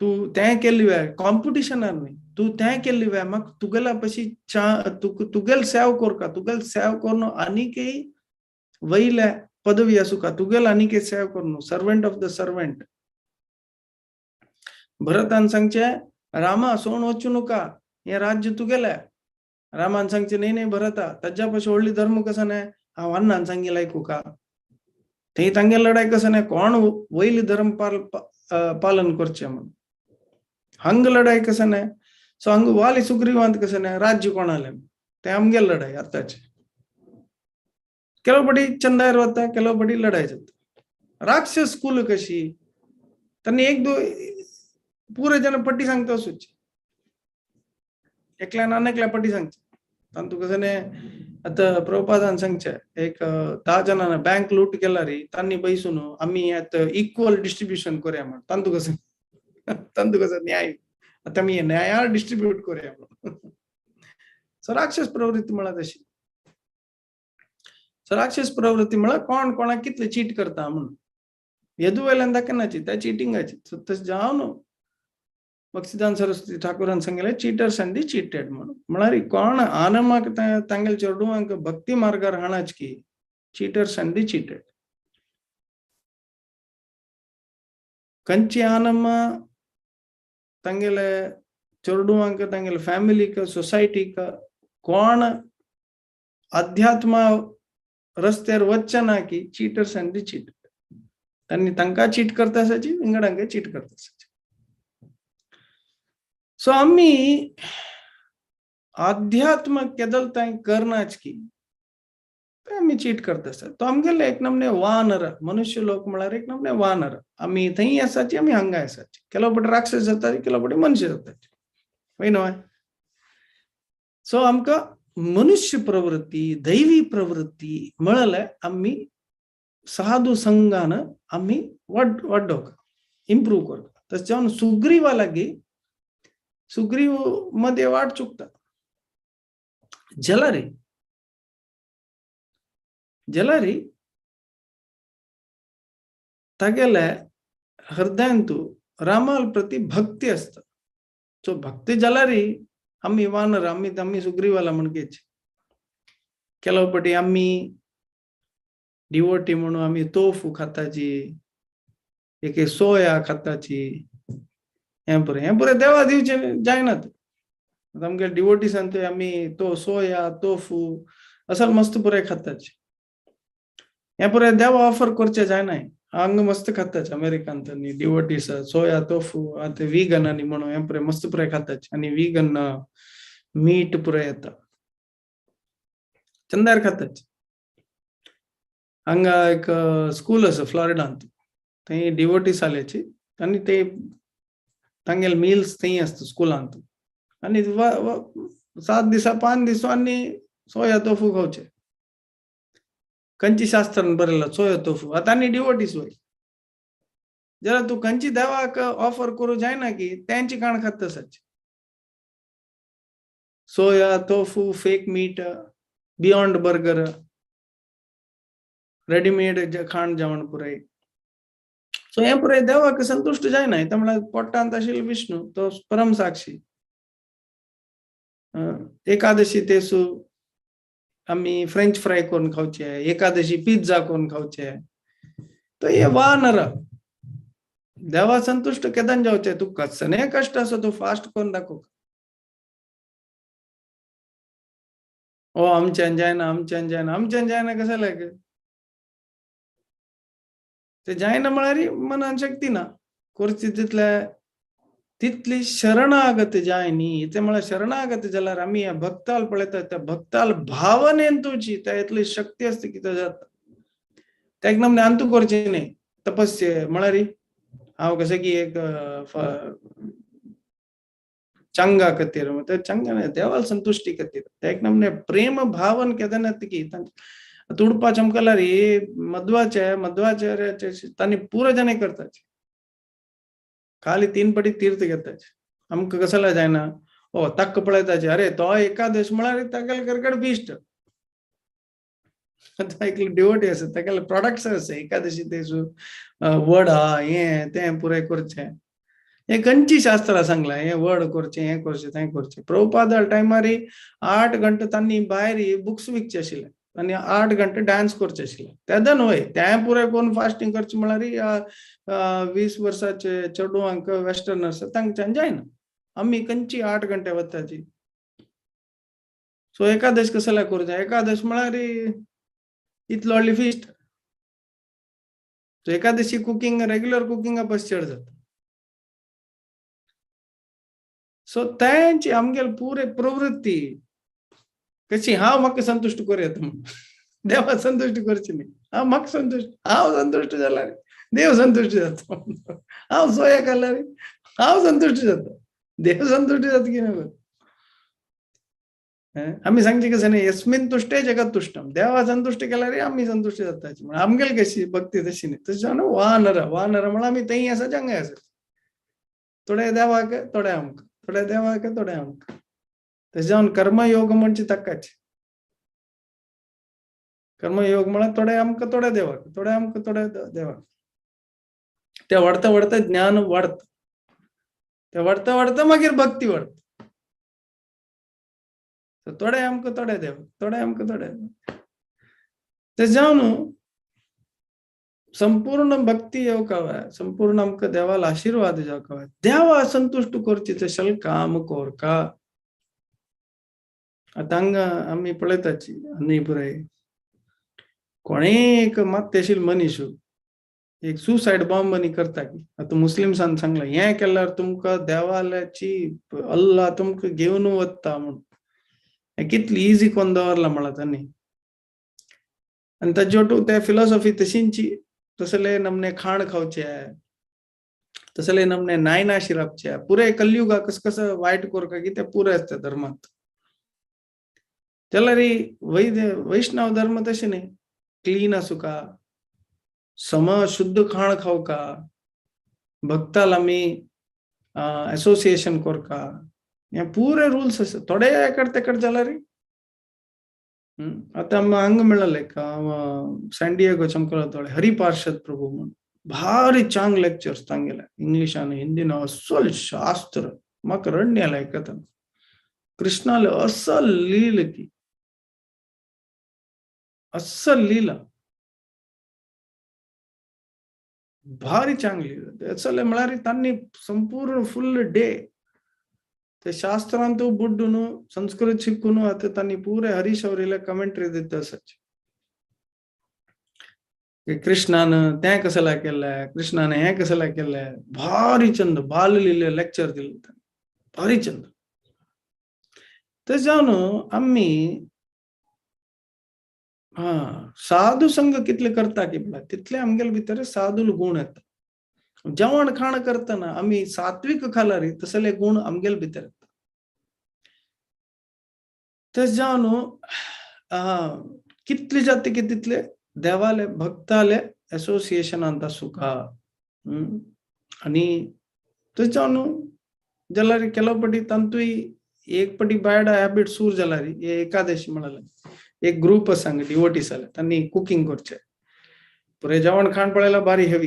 तूं तें केल्ली वे कॉम्पिटिशनार न्ही, तूं तें केल्ली वे म्हाका तुगेल्या पशी तुगेल सेव करका, तुगेल सेव करून आनीकय वयल्या पदवी आसूका, तुगेल आनीकय सेव करून, सर्वंट ऑफ the servant. भरतान सांगचे रामा सोण वचू नका, हें राज्य तुगेलें. रामान सांगचे न्ही न्ही भरता, ताज्या पशी व्हडली धर्म कसो न्ही, हांव अन्नान सांगिल्लें आयकुका. थंय तांगेली लढाई कसो न्ही, कोण वयली धर्म पालन करचें म्हणून. हांग लढाई कसं न्ही, सो हांग वाली सुग्रीवांत कसं न्ही, राज्य कोणालें तें आमगेली लढाई आतांची. ಕೆಲವು ಪಡಿ ಚಂದ ಇರುವತ್ತ, ಕೆಲವು ಪಡಿ लढाई जाता. राक्षस कुल कशी त्यांनी एक दो पुरे जण पट्टी सांगता वचूची, एकल्यान आनी पट्टी सांगचे. तांतू कसं न्ही, आतां प्रभुपादान सांगचे एक 10 जाणांना बँक लूट केला रे, तांणी बैसून आमी आतां इक्वल डिस्ट्रिब्युशन करूया म्हण. तांतू कसं तांतू कसं न्याय, आतां आमी न्यायार डिस्ट्रिब्यूट करूया म्हणून. सो राक्षस प्रवृत्ती म्हळ्यार तशी. सो राक्षस प्रवृत्ती म्हळ्यार कोण कोणाक कितले चीट करता म्हणून, येदू वयल्यान दाखयनाची त्या चिटिंगाची. सो तशें जावन भक्तिदान सरस्वती ठाकूरान सांगलें चिटर्स आनी दी चिटेड म्हणून. म्हळ्यार कोण आनमाक तांगेले चेडवांक भक्ती मार्गार हाणाच की चिटर्स आनी दी चिटेड. कंची आनम्मा तांगेले चेडवांक, तांगेले फॅमिलीक, सोसायटीक कोण अध्यात्म रस्त्यार वचचे ना की चिटर्स आनी दी चिटेड. तांणी तांकां चीट करता आसाची, विंगडांक चीट करता आसाची. सो आमी अध्यात्म केदल तांय करनाच की ते आमी चीट करता आसतात. तो आमगेले एक नमने वानर, मनुष्य लोक म्हळ्यार एक नमने वानर. आमी थंय आसाची, आमी हांगा आसाची. ಕೆಲವು पटी राक्षस जाताची, ಕೆಲವು पटी मनुष्य जाताची, वय न्हय. सो आमकां मनुष्य प्रवृत्ती, दैवी प्रवृत्ती म्हळ्यार आमी साधू संघान आमी वाडोवंक, इम्प्रूव करता. तशें जावन सुग्रीवा लागीं, सुग्रीव मध्ये वाट चुकता. जलारी जलारी तागेले हृदयांतु रामाल प्रति भक्ती आसता. सो भक्ती जाल्यार आमी वानर, आमी आमी सुग्रीवाला म्हणकेच. ಕೆಲವು पटी आमी डिवोटी म्हणून आमी तोफू खाताची, एक सोया खाताची, हें पुरें हें पुरें देवा दिवचें जायना. आमगे डिवोटीसान ते आमी तो सोया तोफू असल मस्त पुरें खाताची. हें पुरें देवा ऑफर करचें जायना. हांगा मस्त खाताचे अमेरिकांत न्ही डिवोटीस सोया तोफू, आतां विगन आनी म्हणून हें पुरें मस्त पुरें खाताचे आनी विगन मीट पुरें येता, चंदार खाताचे. हांगा एक स्कूल आसा फ्लॉरिडांत, थंय डिवोटीस आल्याची आनी ते तांगेले मिल्स थंय आसता स्कुलांत आनी 7 दिसा 5 दीस आनी सोया तोफू खावचे. खंयची शास्त्रान बरयला सोया तोफू? आतां आनी डिवोटीस वय जाल्यार तूं खंयची देवाक ऑफर करूं जायना की तेंची खाण खाता तसच. Soya tofu, fake meat, beyond burger, readymade खाण जेवण पुराय. सो हें पुराय देवाक संतुश्ट जायना. ते म्हळ्यार पोटांत आशिल्लो विष्णू तो परम साक्षी. एकादशी तेसू आमी फ्रेंच फ्राय करून खावचे, एकादशी पिझ्झा करून खावचे. तो हे वानर देवा संतुश्ट केदन जावचे? तूं कसले कश्ट आसा तूं फास्ट करून दाखोव. ओ आमच्यान जायना, आमच्यान जायना, आमच्यान जायना कशें लायक ते जायना म्हळ्यार मनान शक्ती ना करची तितले तितली शरणागत जाय न्ही. ते म्हळ्यार शरणागत जाल्यार आमी ह्या भक्ताल पळयतात त्या भक्ताल भावनेन तुजी त्या इतली शक्ती आसता कितें जाता. त्या एक नमने अंतू करची न्ही तपस्ये म्हळ्यार हांव कशें की एक चंगा खातीर चंगा न्ही देवाल संतुश्टी खातीर त्या एक नमने प्रेम भावन केदना की तुडपा चमकल्यार मध्वाचे मध्वाचार्याचे तांणी पुरो जने करतात. खाली 3 पटी तीर्थ घेताचे. आमकां कसला जायना ओ ताक्क पळयताचे अरे तो एकादश म्हळ्यार तागेले करकड बिश्ट एकले डिवोटी आसा तागेले प्रोडक्ट्स आसा एकादशी तेजू वड हा हें तें पुराय करचें. हें खंयची शास्त्रां सांगलां हें वड करचें हें करचें तें करचें. प्रभुपादा टायमार 8 घंटे तांणी भायर बुक्स विकचे आशिल्ले आनी 8 घंटे डान्स करचे आशिल्ले. तेदन न्हय तें पुराय करून फास्टींग करचें म्हळ्यार 20 वर्साचे चेडवांक वेस्टर्नर्स तांच्यान जायना. आमी खंयची 8 घंटे वताची. सो एकादश कसल्या करूं जाय? एकादश म्हळ्यार इतलो व्हडली feast. So Ekadashi cooking regular कुकिंगा पस चड जाता. सो तेंची आमगेले पुरे प्रवृत्ती कशी हांव म्हाका संतुश्ट करूं येता म्हूण देवा संतुश्ट करची न्ही. हांव म्हाका संतुश्ट, हांव संतुश्ट जाल्यार देव संतुश्ट जाता. हांव सोया खाल्यार हांव संतुश्ट जाता, देव संतुश्ट जाता की ना. आमी सांगचे कशें न्ही यस्मिन तुष्टे जगत तुष्टम. देवा संतुश्ट केल्यार आमी संतुश्ट जाता. म्हण आमगेली कशी भक्ती तशी न्ही. तशें जावन वानर वानर म्हळ्यार आमी थंय आसा हांगाय आसा. थोडे देवाक थोडे आमकां, थोडे देवाक थोडे आमकां. तशें जावन कर्मयोग म्हणजे ताकाच. कर्मयोग म्हळ्यार थोडे आमकां थोडे देवाक, थोडे आमकां थोडे देवाक. ते वाडता वाडता ज्ञान वाडता, ते वाडता वाडता मागीर भक्ती वाडता. थोडे आमकां थोडे देवाक, थोडे आमकां थोडे. ते जावन संपूर्ण भक्ती येवंक हवाय, संपूर्ण आमकां देवाला आशिर्वाद जावंक हवाय. देवा संतुश्ट करची तशें काम कोरका. आतां हांगा आमी पळयताची आनी पुराय कोणें एक मात्ते आशिल्लो मनीस एक सुसायड बॉम्ब आनी करता की आतां मुस्लिम्सान सांगलां हें केल्यार तुमकां देवाल्याची अल्ला तुमकां घेवन वता म्हूण. हें कितली इजी कोन्न दवरलां म्हळ्यार तांणी. आनी ताजे वटू ते फिलॉसॉफी तशींची तसले नमने खाण खावचे, तसले नमने नायना शिरापचे. पुराय कलयुगा कस कसं वायट कोरका की ते पुराय आसता धर्मांत. जाल्यार वैष्णव धर्म तशें न्ही. क्लीन आसूका, सम शुद्ध खाण खावका, भक्ताल आमी एसोसिएशन कोरका, हे पुरे रूल्स आसा. थोडे एकड तेकड जाल्यार आतां आमी हांगा मेळ्ळें सँडिएगो चमकला थोडे हरिपार्षद प्रभू म्हूण भारी चांग लेक्चर्स तांगेले इंग्लिशान हिंदीन असल शास्त्र म्हाका रडणी आयलें आयकतना. कृष्णाले असल लील की अस्सल लीला भारी चांगली. असल म्हळ्यार तांणी संपूर्ण फुल डे ते शास्त्रांतू बुड्डून संस्कृत शिकून आतां तांणी पुरे हरीशौरीला कमेंट्री दिता आसाची. कृष्णान तें कसला केलें, कृष्णान हें कसला केलें. भारी चंद बाल लिले लेक्चर दिले भारी चंद. ते जावन आमी हा साधू संघ कितले करता की पळय तितले आमगेले भितर साधूल गुण येता. जेवण खाण करतना आमी सात्विक खालारी तसले गुण आमगेले भितर येता. तशें जावन कितले जाता की तितले देवाले भक्ताले एसोसिएशनांत आसूका. आनी तशें जावन जाल्यार केलो पटी तांतूय एक पटी बॅड हॅबिट सूर जाल्यार एकादशी म्हळ्यार एक ग्रुप आसा हांगा डिवोटीस जाले तांणी कुकींग करचें पुरे जेवण खाण पळयल्यार बारी हेवी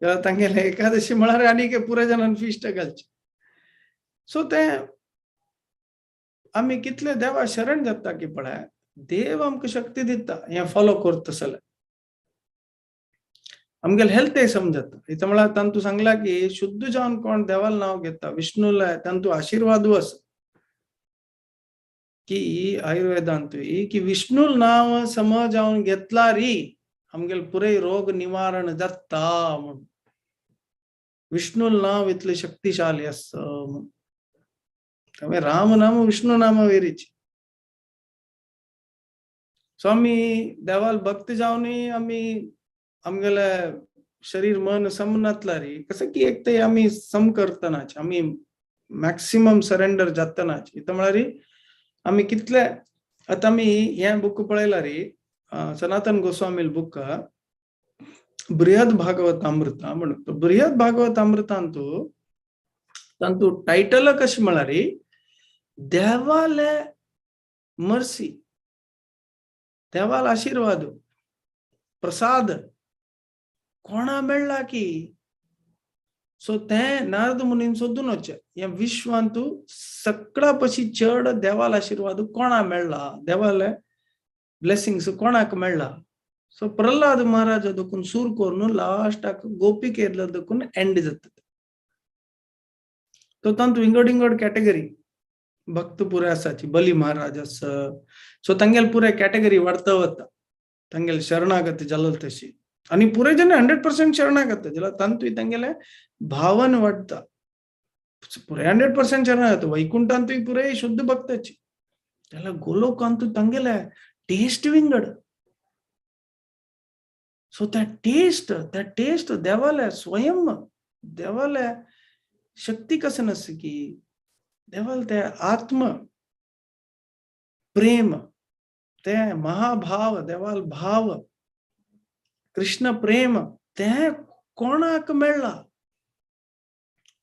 जाल्यार तांगेले एकादशी म्हळ्यार आनी पुरे जाणान फिस्ट घालचे. सो तें आमी कितले देवा शरण जाता की पळय देव आमकां शक्ती दिता हें फॉलो करता जाल्यार आमगेले हेल्थ समजता. इथं म्हळ्यार तांतू सांगला की शुद्ध जावन कोण देवाल नांव घेता विष्णूला तांतू आशिर्वादू आसा की आयुर्वेदांतूय की विष्णू नांव समज जावन घेतला री आमगेले पुरे रोग निवारण जाता म्हणून. विष्णू नांव इतले शक्तिशाली आसा म्हणून. त्यामुळे राम नाम विष्णू नाम वेरीची. सो आमी देवाल भक्त जावनूय आमी आमगेले शरीर मन समनातला री कसं की एक ते आमी सम करतनाच आमी मॅक्सिमम सरेंडर जातनाच. इथं म्हळ्यार आमी कितले आतां आमी हें बूक पळयला री सनातन गोस्वामील बूक बृहद भागवत अमृत म्हणून. बृहद भागवत अमृतांतू तांतू टायटल कशें म्हळ्यार देवाले मर्सी देवाल आशिर्वाद प्रसाद कोणा मेळ्ळा की. सो तें नारद मुनीन सोदून वचचें ह्या विश्वांतू सगळ्या पशी चड देवाल आशिर्वाद कोणा मेळ्ळा देवाले ब्लेसिंग्स कोणाक मेळ्ळा. सो प्रल्हाद महाराज देखून सूर करून लास्टाक गोपिकेरला देखून एंड जाता. तो तांतू विंगड विंगड कॅटेगरी भक्त पुरे आसाची बली महाराज आसा. सो तांगेले पुरे कॅटेगरी वाडता वता तांगेले शरणागत जालो तशी आनी पुरे जन 100% शरणागत जाल्यार तांतूय तांगेले भावन वाडटा पुरे 100% शरणागत. वैकुंठांतूय पुरे शुद्ध भक्ताची जाल्यार गोलोकांतूय तांगेले टेस्ट विंगड. सो त्या टेस्ट देवाले स्वयं देवाले शक्ती कसं नसते की देवाल ते आत्म प्रेम ते महाभाव देवाल भाव कृष्ण प्रेम ते कोणाक मेळ्ळा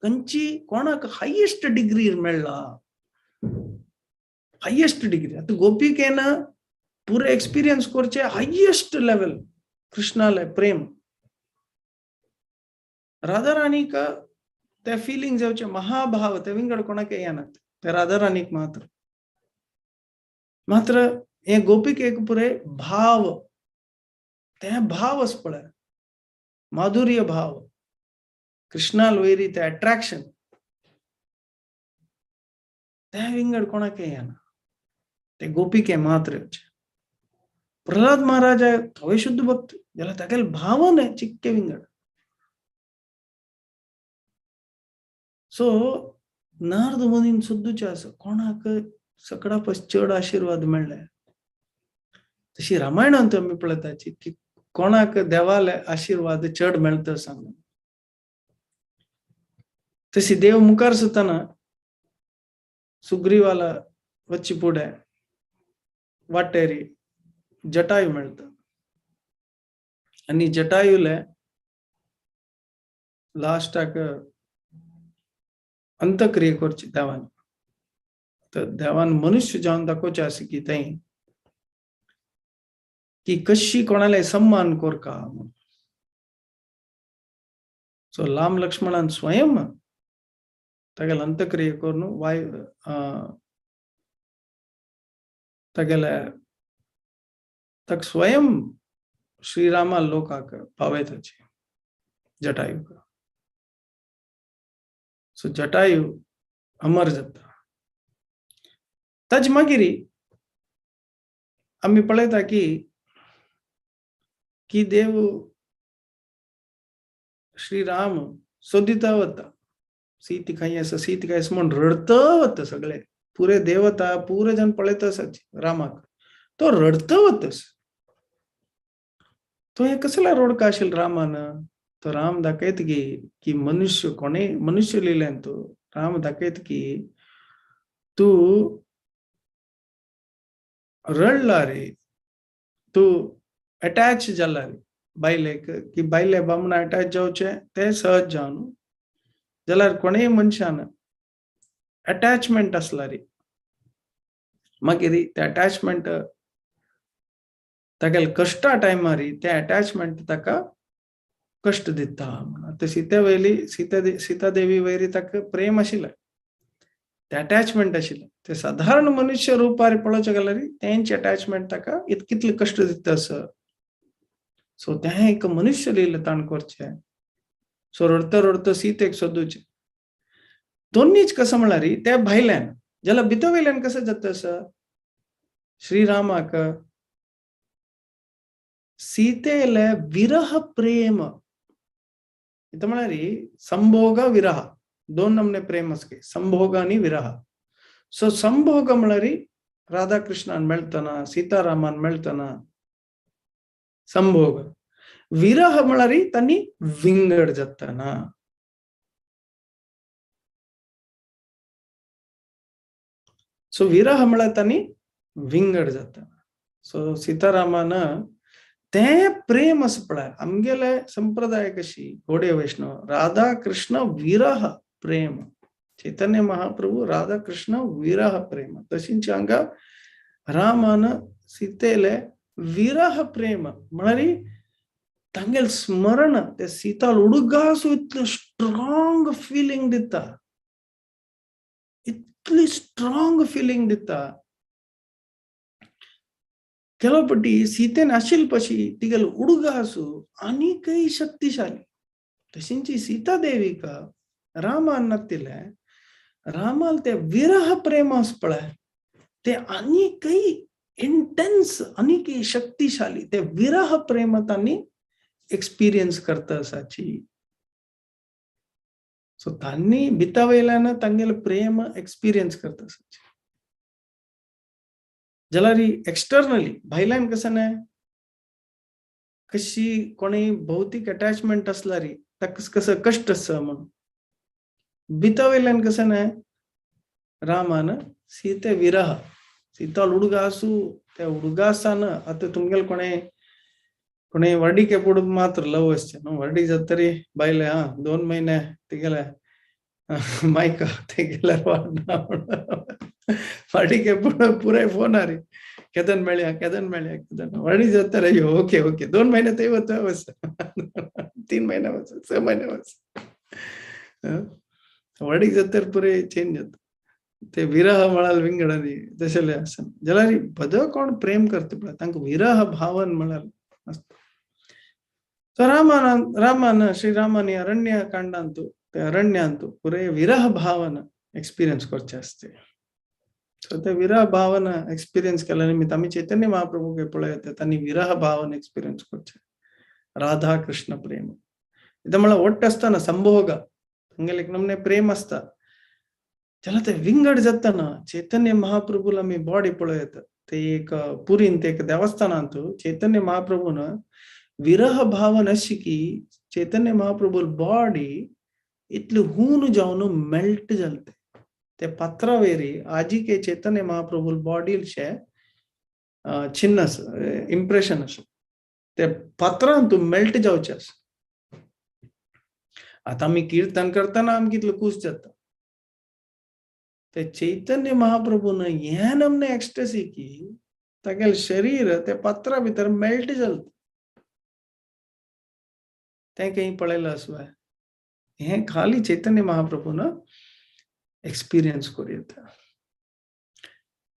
कंची कोणाक हायेस्ट डिग्री मेळ्ळा हायेस्ट डिग्री. आतां गोपिकेन पुरे एक्सपिरियन्स करचे हायेस्ट लेवल कृष्णाले प्रेम. राधाराणीक ते फिलिंग जावचे महाभाव ते विंगड कोणाक येनात ते राधाराणीक मात्र. मात्र हे गोपिकेक पुरे भाव ते भाव आसा पळय माधुर्य भाव कृष्णाल वयरी ते अट्रॅक्शन ते विंगड कोणाक येना ते गोपिके मात्र येवचे. प्रल्हाद महाराज थोय शुद्ध भक्त जाल्यार तागेले भाव न्हय चिक्के विंगड. सो नारद मुनीन सुद्दूचे आसा कोणाक सगळा पस चड आशिर्वाद मेळ्ळे. तशी रामायणांत आमी पळयताची की कोणाक देवाले आशिर्वाद चड मेळटा सांग. तशी देव मुखार सुताना सुग्रीवाला वच्ची फुडें वाटेरी जटायू मेळटा आनी जटायूले लास्टाक अंतक्रिया करची देवान. तर देवान मनुष्य जावन दाखोवचें आसा की थंय की कशी कोणाले सम्मान करका. सो राम लक्ष्मणान स्वयं तागेले अंतक्रिया करून वाय तागेले ताका स्वयं श्रीरामा लोकाक पावयताची जटायूक. सो जटायू अमर जाता. ताजे मागीर आमी पळयता की की देव श्रीराम सोदिता वता सीत खंय आसा सीत खंय आसा म्हूण रडत वता सगळे पुरे देवता पुरे जण पळयता आसाची रामाक तो रडत वतस. तो हे कसला रोडका आशिल्लो रामान. तो राम दाखयत की की मनुष्य कोणे मनुष्य लिहिल्यान तो राम दाखयत की तूं रडला रे, तूं अटॅच जाला रे बायलेक, की बायले बामणा अटॅच जावचें तें सहज जावन न्हू, जाल्यार कोणेय मनशान अटॅचमेंट आसला रे, मागीर ते अटॅचमेंट तागेले कश्टा टायमार ते अटॅचमेंट ताका कश्ट दिता म्हणून. आतां सीता वयली सीता देवी वयरी ताका प्रेम आशिल्लें, ते अटॅचमेंट आशिल्लें, ते साधारण मनुष्य रुपार पळोवचें जाल्यार तेंचे अटॅचमेंट ताका कितले कश्ट दिता आसा. सो तें एक मनुष्य लिहिलें ताण करचें. सो रडता रडता सीतेक सोदूचें. दोनीच कसं म्हळ्यार त्या भायल्यान जाल्यार भितर वयल्यान कसं जाता आसा, श्रीरामाक सीतेले विरह प्रेम, इथं म्हळ्यार संभोग विरह दोन नमने प्रेम आसके, संभोग आनी विरह. सो संभोग म्हळ्यार राधाकृष्णान मेळतना सीतारामान मेळतना संभोग, विरह म्हळ्यार तांणी विंगड जातना. सो विरह म्हळ्यार तांणी विंगड जाता. सो सीतारामान ते प्रेम आसा पळय, आमगेले संप्रदाय कशी गौडीय वैष्णव राधा कृष्ण विरह प्रेम, चैतन्य महाप्रभू राधा कृष्ण विरह प्रेम, तशींच हांगा रामान सीतेले विरह प्रेम म्हळ्यार तांगेले स्मरण ते सीताल उडगास इतलें स्ट्रॉंग फिलिंग दिता, इतली स्ट्रॉंग फिलिंग दिता. ಕೆಲವು ಪಟ್ಟಿ सीतेन आशिल्ली पशी तिगेलो उडगासू आनीकय शक्तिशाली. तशींची सीता देवीक रामान नातिल्लें, रामाल ते विरह प्रेम आसा पळय ते आनीकय इंटेन्स आनीकय शक्तिशाली ते विरह प्रेम तांणी एक्सपिरियन्स करता आसाची. सो तांणी भिता वयल्यान तांगेलें प्रेम एक्सपिरियन्स करता आसाची. जाल्यार एक्सटर्नली भायल्यान कसं न्हय, कशी कोणी भौतीक अटॅचमेंट आसल्यार ताका कसं कश्ट आसा म्हणून, भितर वयल्यान कसं न्हय रामान सीते विरह सीताल उडगासू त्या उडगासान आतां तुमगेले कोणे कोणे वर्डीके पुड मात्र लव आसचें न्हू, वर्डी जातरी बायले हा 2 महिने तिगेले मायका तिगेले वर्डीके पुड पुराय फोन आरी केदन मेळया केदन मेळया केदन वर्डी जाता रे, ओके ओके 2 महिने थंय वता वस 3 महिने वस 6 महिने वस, वर्डीक जातर पुराय चेंज जाता. ते विरह म्हळ्यार विंगड आनी तशें आसना. जाल्यार बदो कोण प्रेम करता पळय तांकां विरह भावन म्हळ्यार आसता. सो रामान रामान श्रीरामानी अरण्य कांडांतु ते अरण्यांतु पुराय विरह भावन एक्सपिरियन्स करचे आसते. सो ते विरह भावना एक्सपिरियन्स केल्या निमित्त आमी चैतन्य महाप्रभूक पळयता तांणी विरह भावन एक्सपिरियन्स करचे, राधा कृष्ण प्रेम. इथं म्हळ्यार ಒಟ್ಟು आसतना संभोग तांगेले एक नमने प्रेम आसता, जाल्यार ते विंगड जातना चैतन्य महाप्रभूला आमी बॉडी पळयता ते एक पुरीन ते एक देवस्थानांतु चैतन्य महाप्रभून विरह भावन अशी की चैतन्य महाप्रभू बॉडी इतली हून जावन मेल्ट जाले ते पत्रावेरी आजिके चैतन्य महाप्रभू बॉडीचे चिन्ह आसा, इम्प्रेशन आसा, ते पत्रान तूं मेल्ट जावचें आसा. आतां आमी कीर्तन करतना आमकां कितलो खूश जाता. ते चैतन्य महाप्रभून हें नमने एक्स्टसी की तागेलें शरीर ते पत्रा भितर मेल्ट जालें. तें खंय पळयलां आसुया, हें खाली चैतन्य महाप्रभून एक्सपिरियन्स करूं येता.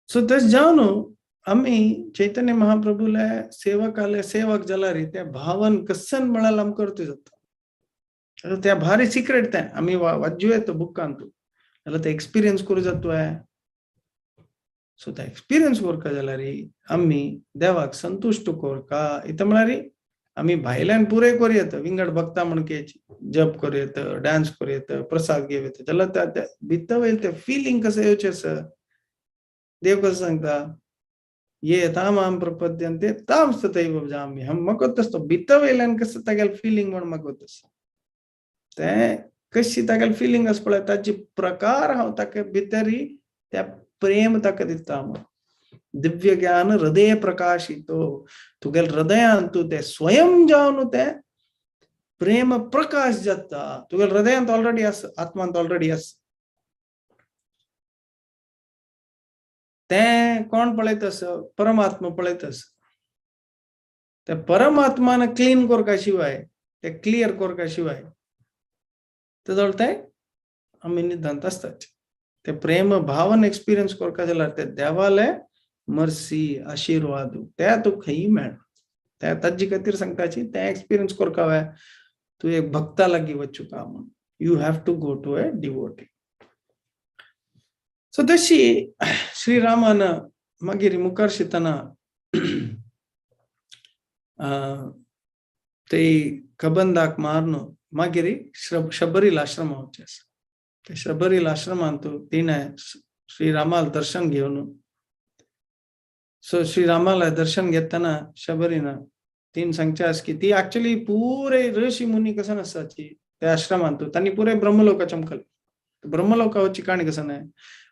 सो तशें जावन आमी चैतन्य महाप्रभूले सेवकाले सेवक जाल्यार ते भावन कसन म्हळ्यार आमकां करता जाता. ते भारी सिक्रेट तें आमी वाचूं येता बुकांतू, जाल्यार ते एक्सपिरियन्स करूं जाता. सो ते एक्सपिरियन्स करपा जाल्यार आमी देवाक संतुश्ट करपा इतलें म्हळ्यार आमी भायल्यान पुराय करूं येता, विंगड भक्ता म्हण जप करूं येता, डान्स करूं येता, प्रसाद घेवं येता, जाल्यार त्या भितर वयलें तें फिलींग कशें येवचें आसा. देव कसो सांगता ये यथा मां प्रपद्यन्ते तां तथैव भजाम्यहं. म्हाका तसो तो भितर वयल्यान कसो तागेलो फिलिंग म्हण म्हाका तसो तें कशी तागेलो फिलिंग आसा पळय ताची प्रकार हांव ताका भितरी त्या प्रेम ताका दिता. दिव्य ज्ञान हृदय प्रकाशितो, तुगेल हृदयान तूं तें स्वयं जावन तें प्रेम प्रकाश जाता. तुगेल हृदयांत ऑलरेडी आसा, आत्मांत ऑलरेडी आसा. तें कोण पळयत आसा? परमात्मा पळयत आसा. ते परमात्मान क्लीन करपा शिवाय, ते क्लियर करपा शिवाय तेजो तें आमी निदांत आसतात. ते प्रेम भावन एक्सपिरियन्स करपा जाल्यार ते देवाले मर्सी आशिर्वाद ते तूं खंय मेळना. ते ताजे खातीर सांगताची तें एक्सपिरियन्स करपा जाय. तूं एक भक्ता लागीं वचूका म्हूण. You have to go to a devotee. So तशी श्रीरामान मागीर मुखार शितना ते कबंदाक मारून मागीर शबरील आश्रमा वचचें आसा. ते शबरील आश्रमांत तिणें श्रीरामाल दर्शन घेवन, सो श्रीरामाला दर्शन घेतना शबरीना तीन सांगचे आसा की ती एक्चुअली पुरे ऋषी मुनी कसं आसाची त्या आश्रमांत तांणी पुरे ब्रह्मलोका चमकले. ब्रह्मलोका वची काणी कसं न्हय,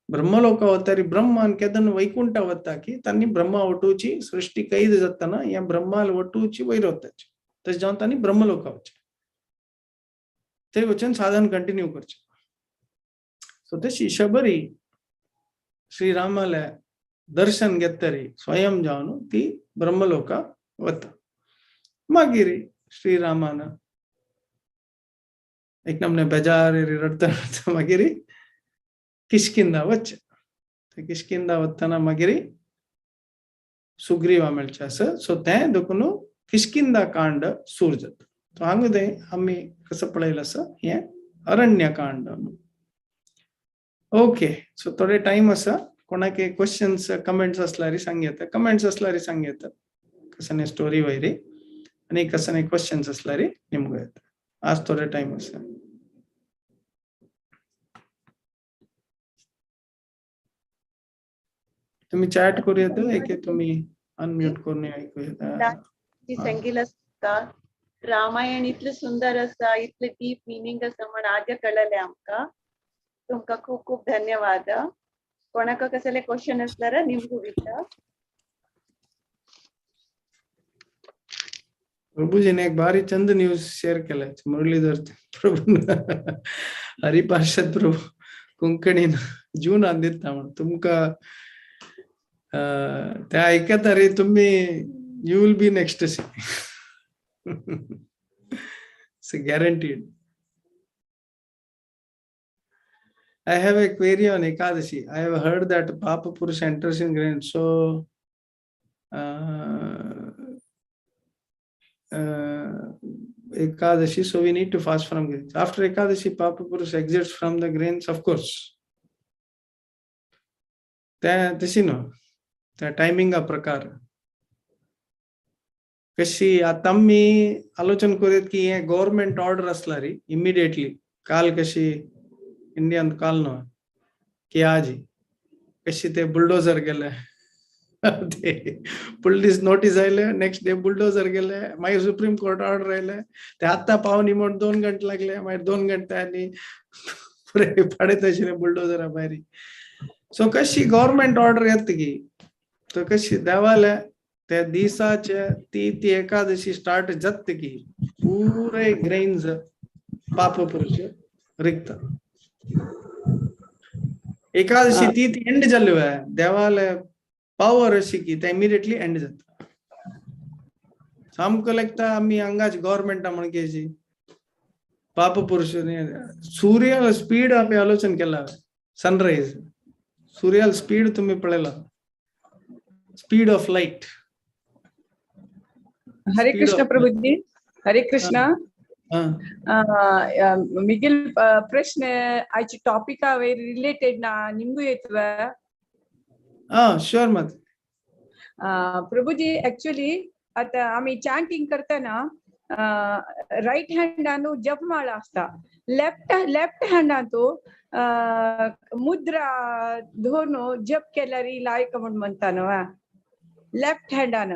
ब्रह्मलोका वतारी ब्रह्मान केदन वैकुंठ वता की तांणी ब्रह्मा वटूची सृष्टी कैद जाताना ह्या ब्रह्माल वटूची वयर वताची, तशें जावन तांणी ब्रह्मलोका वचचें, ते वचून साधन कंटिन्यू करचें. सो तशी शबरी श्रीरामाले दर्शन घेतरी स्वयं जावन ती ब्रह्मलोका वता. मागीर श्रीरामान एक नमने बेजार रडता रडता मागीर किष्किंदा वच. किष्किंदा वतना मागीर सुग्रीवा मेळचे आसा. सो तें देखून किष्किंदा कांड सूर जाता. तो हांगा तें आमी कसो पळयलें आसा हें अरण्य कांड. ओके, सो थोडे टायम आसा, कोणाक क्वेश्चन्स कमेंट्स असल्यार सांग येता, कमेंट्स असल्यार सांग येता कसने स्टोरी वयरी आनी कसने क्वेश्चन्स असल्यार निमगो येता. आज थोडे टायम आसा. तुम्ही चॅट करू येता एके तुम्ही अनम्यूट करून ऐकू येता. संगील आसता रामायण इतलें सुंदर आसा, इतलें डीप मिनींग आसा म्हण आद्य कळलें आमकां. तुमकां खूब खूब धन्यवाद. कोणाक कसले क्वेश्चन असल्यार निमगू विचार. प्रभुजीने एक भारी चंद न्यूज शेअर केलाय मुरलीधर प्रभू हरिपार्षद प्रभू कोंकणीन जूनान दिता म्हण तुमकां ते ऐकता रे तुम्ही, you will be next see, it's guaranteed. I have a query on Ekadashi. I have heard that Papa Purusha enters in grain. So, Ekadashi, so we need to fast from grains. After Ekadashi, Papa Purusha exits from the grains, of course. तशी न्हू त्या टायमिंगा प्रकार कशी आतां आमी आलोचन करूत की हे government order आसला रे इमिडिएटली काल कशी इंडियन काल न्हय की आज कशी ते बुलडोजर गेले, ते पुलीस नोटीस आयले, नेक्स्ट डे बुलडोजर गेले, मागीर सुप्रीम कोर्ट ऑर्डर आयले, ते आतां पावनी म्हण 2 घंटे लागले, मागीर 2 घंटे आनी पुरे पाडयत आशिल्ले बुलडोजरा भायर. सो कशी गव्हर्मेंट ऑर्डर येता की तो कशी देवाले त्या दिसाचे ती ती एकादशी स्टार्ट जाता की पुरे ग्रेन्स पाप पुरुष रिक्त. एकादशी ती ती एंड जाल्ली देवाले पावर अशी की ते इमिडिएटली एंड जाता. सामको लागता आमी हांगाच गव्हर्मेंटा म्हण केशी पाप पुरुष सूर्याला स्पीड आमी आलोचन केला, सनरायज सूर्याला स्पीड तुम्ही पळयला, speed of light. Hare Krishna Prabhuji, Hare Krishna. Miguel प्रश्न आयची टॉपिका वयर रिलेटेड ना निमगू येतवे? शुअर मत. प्रभुजी एक्चुअली आता आमी चांटिंग करताना राईट हँडानु जपमाळा असता, लेफ्ट लेफ्ट हँडांतु मुद्रा धरून जप केल्यार लायक म्हण म्हणता न्हू. लेफ्ट हँडान.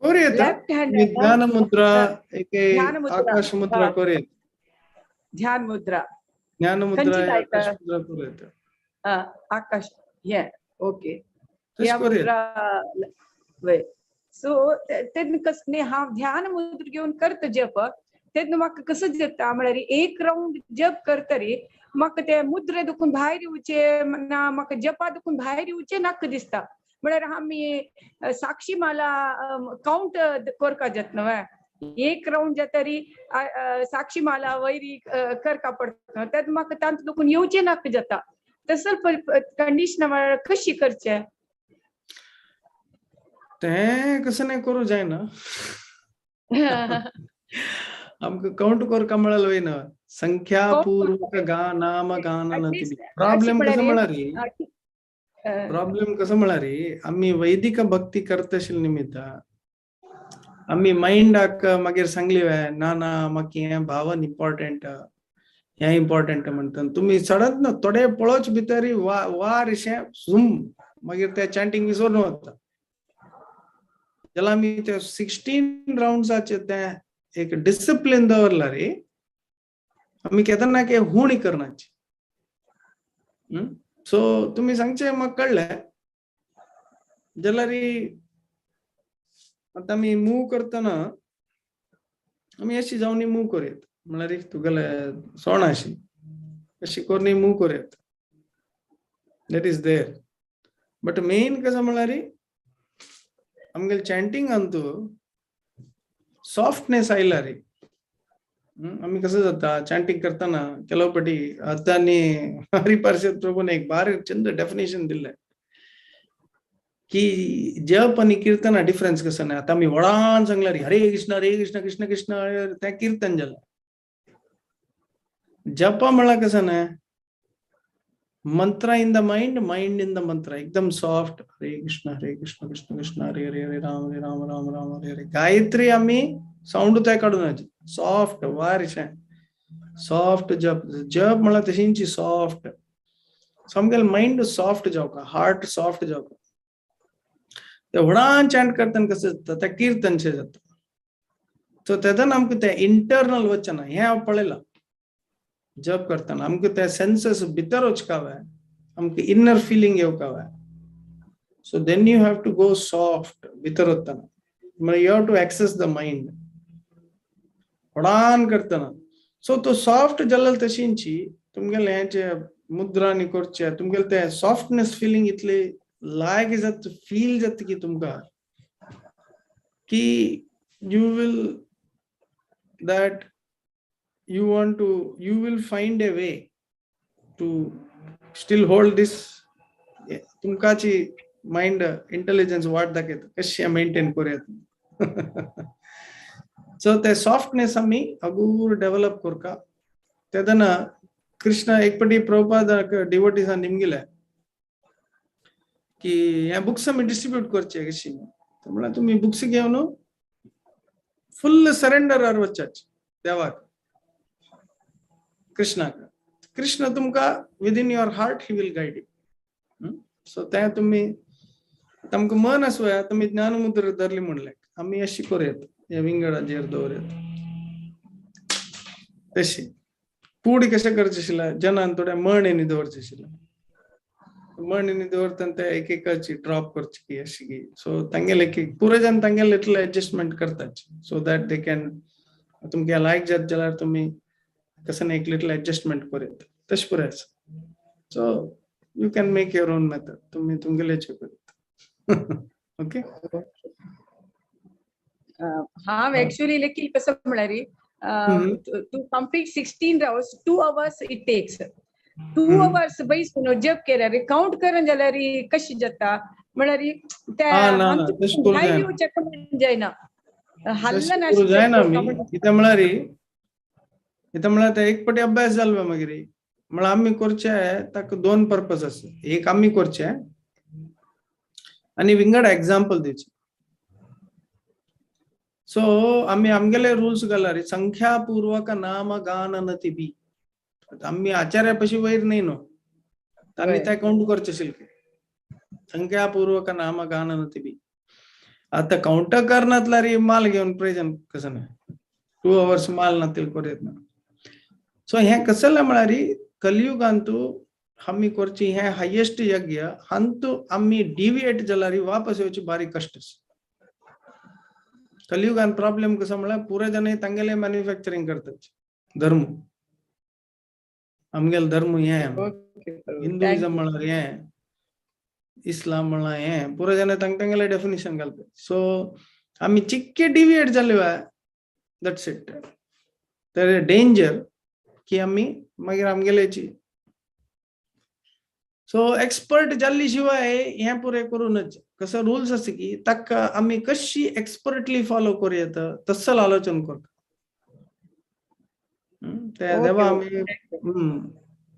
करूं येता. लेफ्ट हँडान. ज्ञान मुद्रा, एक ज्ञान मुद्रा. आकाश मुद्रा करूं येता. ध्यान मुद्रा. ज्ञान मुद्रा, खंयची लायता? आकाश मुद्रा करूं येता. आकाश हे, ओके. तशें ह्या करूं येता. मुद्रा वय. सो तेन्ना कस न्ही, हांव ध्यान मुद्रा घेवन करता जप, तेन्ना म्हाका कसो जाता म्हळ्यार एक रावंड जप करतरी म्हाका ते मुद्रे दुखून भायर येवचे ना, म्हाका जपा दुखून भायर येवचे नाका दिसता. म्हळ्यार आमी साक्षी माला कावंट करपा जाता न्हय, एक रावंड जातरी साक्षी माला वयरी करपा पडटा, तेन्ना म्हाका तांतूं दुखून येवचे नाका जाता. तसो कंडिशन म्हळ्यार कशी करचें? तें कसं नाही करूं जायना. आमकां कावंट करका म्हळ्यार वयना. संख्या पूर्वक गा नाम गान प्रॉब्लेम कसं म्हळ्यार, प्रॉब्लेम कसं म्हळ्यार आमी वैदिक भक्ती करता निमित्त आमी मायंडाक मागीर सांगली ना ना म्हाका हें भावन इम्पॉर्टंट, हें इम्पॉर्टंट म्हणटा. तुमी चडत ना थोडे पळोवच भितर वार अशें झूम मागीर ते चॅन्टिंग विसरून वता. जाल्यार आमी ते 16 रावंड्साचे ते एक डिसिप्लीन दवरला रे, आमी केन्ना के हुणी करनाची. सो तुमी सांगचे म्हाका कळ्ळें. जाल्यार आतां आमी मूव करतना आमी अशी जावन मूव करूं, म्हळ्यार तुगेले सोण अशी अशी करून मूव करूं, that is there. But main कसं म्हळ्यार आमगेले चॅन्टिंग अंतू सॉफ्टनेस आयला रे. आमी कसं जाता चॅन्टिंग करतना ಕೆಲವು पटी आतां हरिपार्षद प्रभून एक बारीक चंद डेफिनेशन दिल्लें की जप आनी कीर्तना डिफरन्स कसं नाही. आतां आमी व्हडान सांगला रे हरे कृष्ण हरे कृष्ण कृष्ण कृष्ण हरे, तें कीर्तन जालें. जप म्हळ्यार कसं न्हय, mantra in the mind, mind in the mantra, एकदम सॉफ्ट हरे कृष्ण कृष्ण कृष्ण हरे हरे हरे राम हरे राम राम राम हरे हरे. गायत्री आमी सावंड ते काडून सॉफ्ट वार सॉफ्ट जप. जप म्हळ्यार तशींची सॉफ्ट, सामकें मायंड सॉफ्ट जावका, हार्ट सॉफ्ट जावका. ते व्हडान चॅन्ट करतना कसं जाता तें कीर्तनशें जाता. सो तेन्ना आमकां तें इंटरनल वचना. हें हांव पळयलां जप करतना आमकां ते सेन्सेस भितर वचका जाय, आमकां इनर फिलिंग येवका जाय. So then you have to go soft भितर वतना, म्हळ्यार you have to access the mind व्हडान करतना. सो तो सॉफ्ट जाल्यार तशींची तुमगेले हें जे मुद्रांनी करचे तुमगेले ते सॉफ्टनेस फिलिंग इतली लायक जाता, फील जाता की तुमकां की you will that you want to, you will find a way to still hold this. तुमकाची mind intelligence वाट दाखयता कशें मेंटेन करूया. सो ते सॉफ्टनेस आमी अगूर डेव्हलप करका. तेन्ना कृष्ण एक पटी प्रभुपाद डिवोटीसान निमगिले की हे बुक्स आमी डिस्ट्रीब्यूट करचे कशी, म्हळ्यार तुमी बुक्स घेवन फुल सरेंडर वचाचे देवाक, कृष्णाक. कृष्ण तुमकां within your heart he will guide you. So तें तुमी तुमकां मन आसूया, तुमी ज्ञानमुद्रा धरली म्हणलें आमी अशी करूयात, हे विंगडाचेर दवरयात तशी. पूड कशें करचें आशिल्लें, जनान थोड्या मणेनी दवरचें आशिल्लें, मणेनी दवरतना ते एक एकाची ड्रॉप करची की अशी की. सो तांगेले एक पुरे जन तांगेले इतले एडजस्टमेंट करतात सो that they can तुमकां लायक जात जाल्यार तुमी कसं ना एक लिटल एडजस्टमेंट करूयात तशें पुरे आसा. So you can make your own method, तुमी तुमगेले करूयात. ओके. हांव एक्चुअली लेखील कसं म्हळ्यार to complete 16 rounds 2 hours it takes. 2 hours बैसून जप केल्यार काउंट करून जाल्यार कशी जाता म्हळ्यार जायना, हल्ला जायना. आमी कितें म्हळ्यार कितें म्हळ्यार ते एक पटी अभ्यास जालो मागीर म्हळ्यार आमी करचे ताका दोन पर्पज आसा. एक आमी करचे आनी विंगड एग्जाम्पल दिवचे. सो आमी आमगेले रुल्स घाला संख्यापूर्वक नाम गान नती बी. आमी आचार्या पशी वयर न्ही न्हू, आमी ते काउंट करचे शिल्के संख्यापूर्वक नाम गान नती बी. आतां कावंटर करनातल्यार माल घेवन प्रयोजन कसं ना, 2 आवर्स माल नातील करूं येत ना. सो हें कसलें म्हळ्यार कलियुगांतू आमी करची हें हायेस्ट यज्ञ हांतू आमी डिविएट जाल्यार वापस येवची बारीक कश्ट. कलियुगान प्रॉब्लेम कसो म्हळ्यार पुरे जण तांगेले मॅन्युफॅक्चरींग करतात धर्म, आमगेले धर्म हें, हिंदुइजम म्हळ्यार हें, इस्लाम म्हळ्यार हें, पुरे जण तांगेले डेफिनेशन घालतात. सो आमी चिक्के डिविएट जाले that's it. तर डेंजर की आमी मागीर आमगेलेची. सो एक्सपर्ट जाल्ली शिवाय हें पुरें करूं नज. कसो रुल्स आसा की ताका आमी कशी एक्सपर्टली फॉलो करूं येता तसल आलोचन करता. ते देवा आमी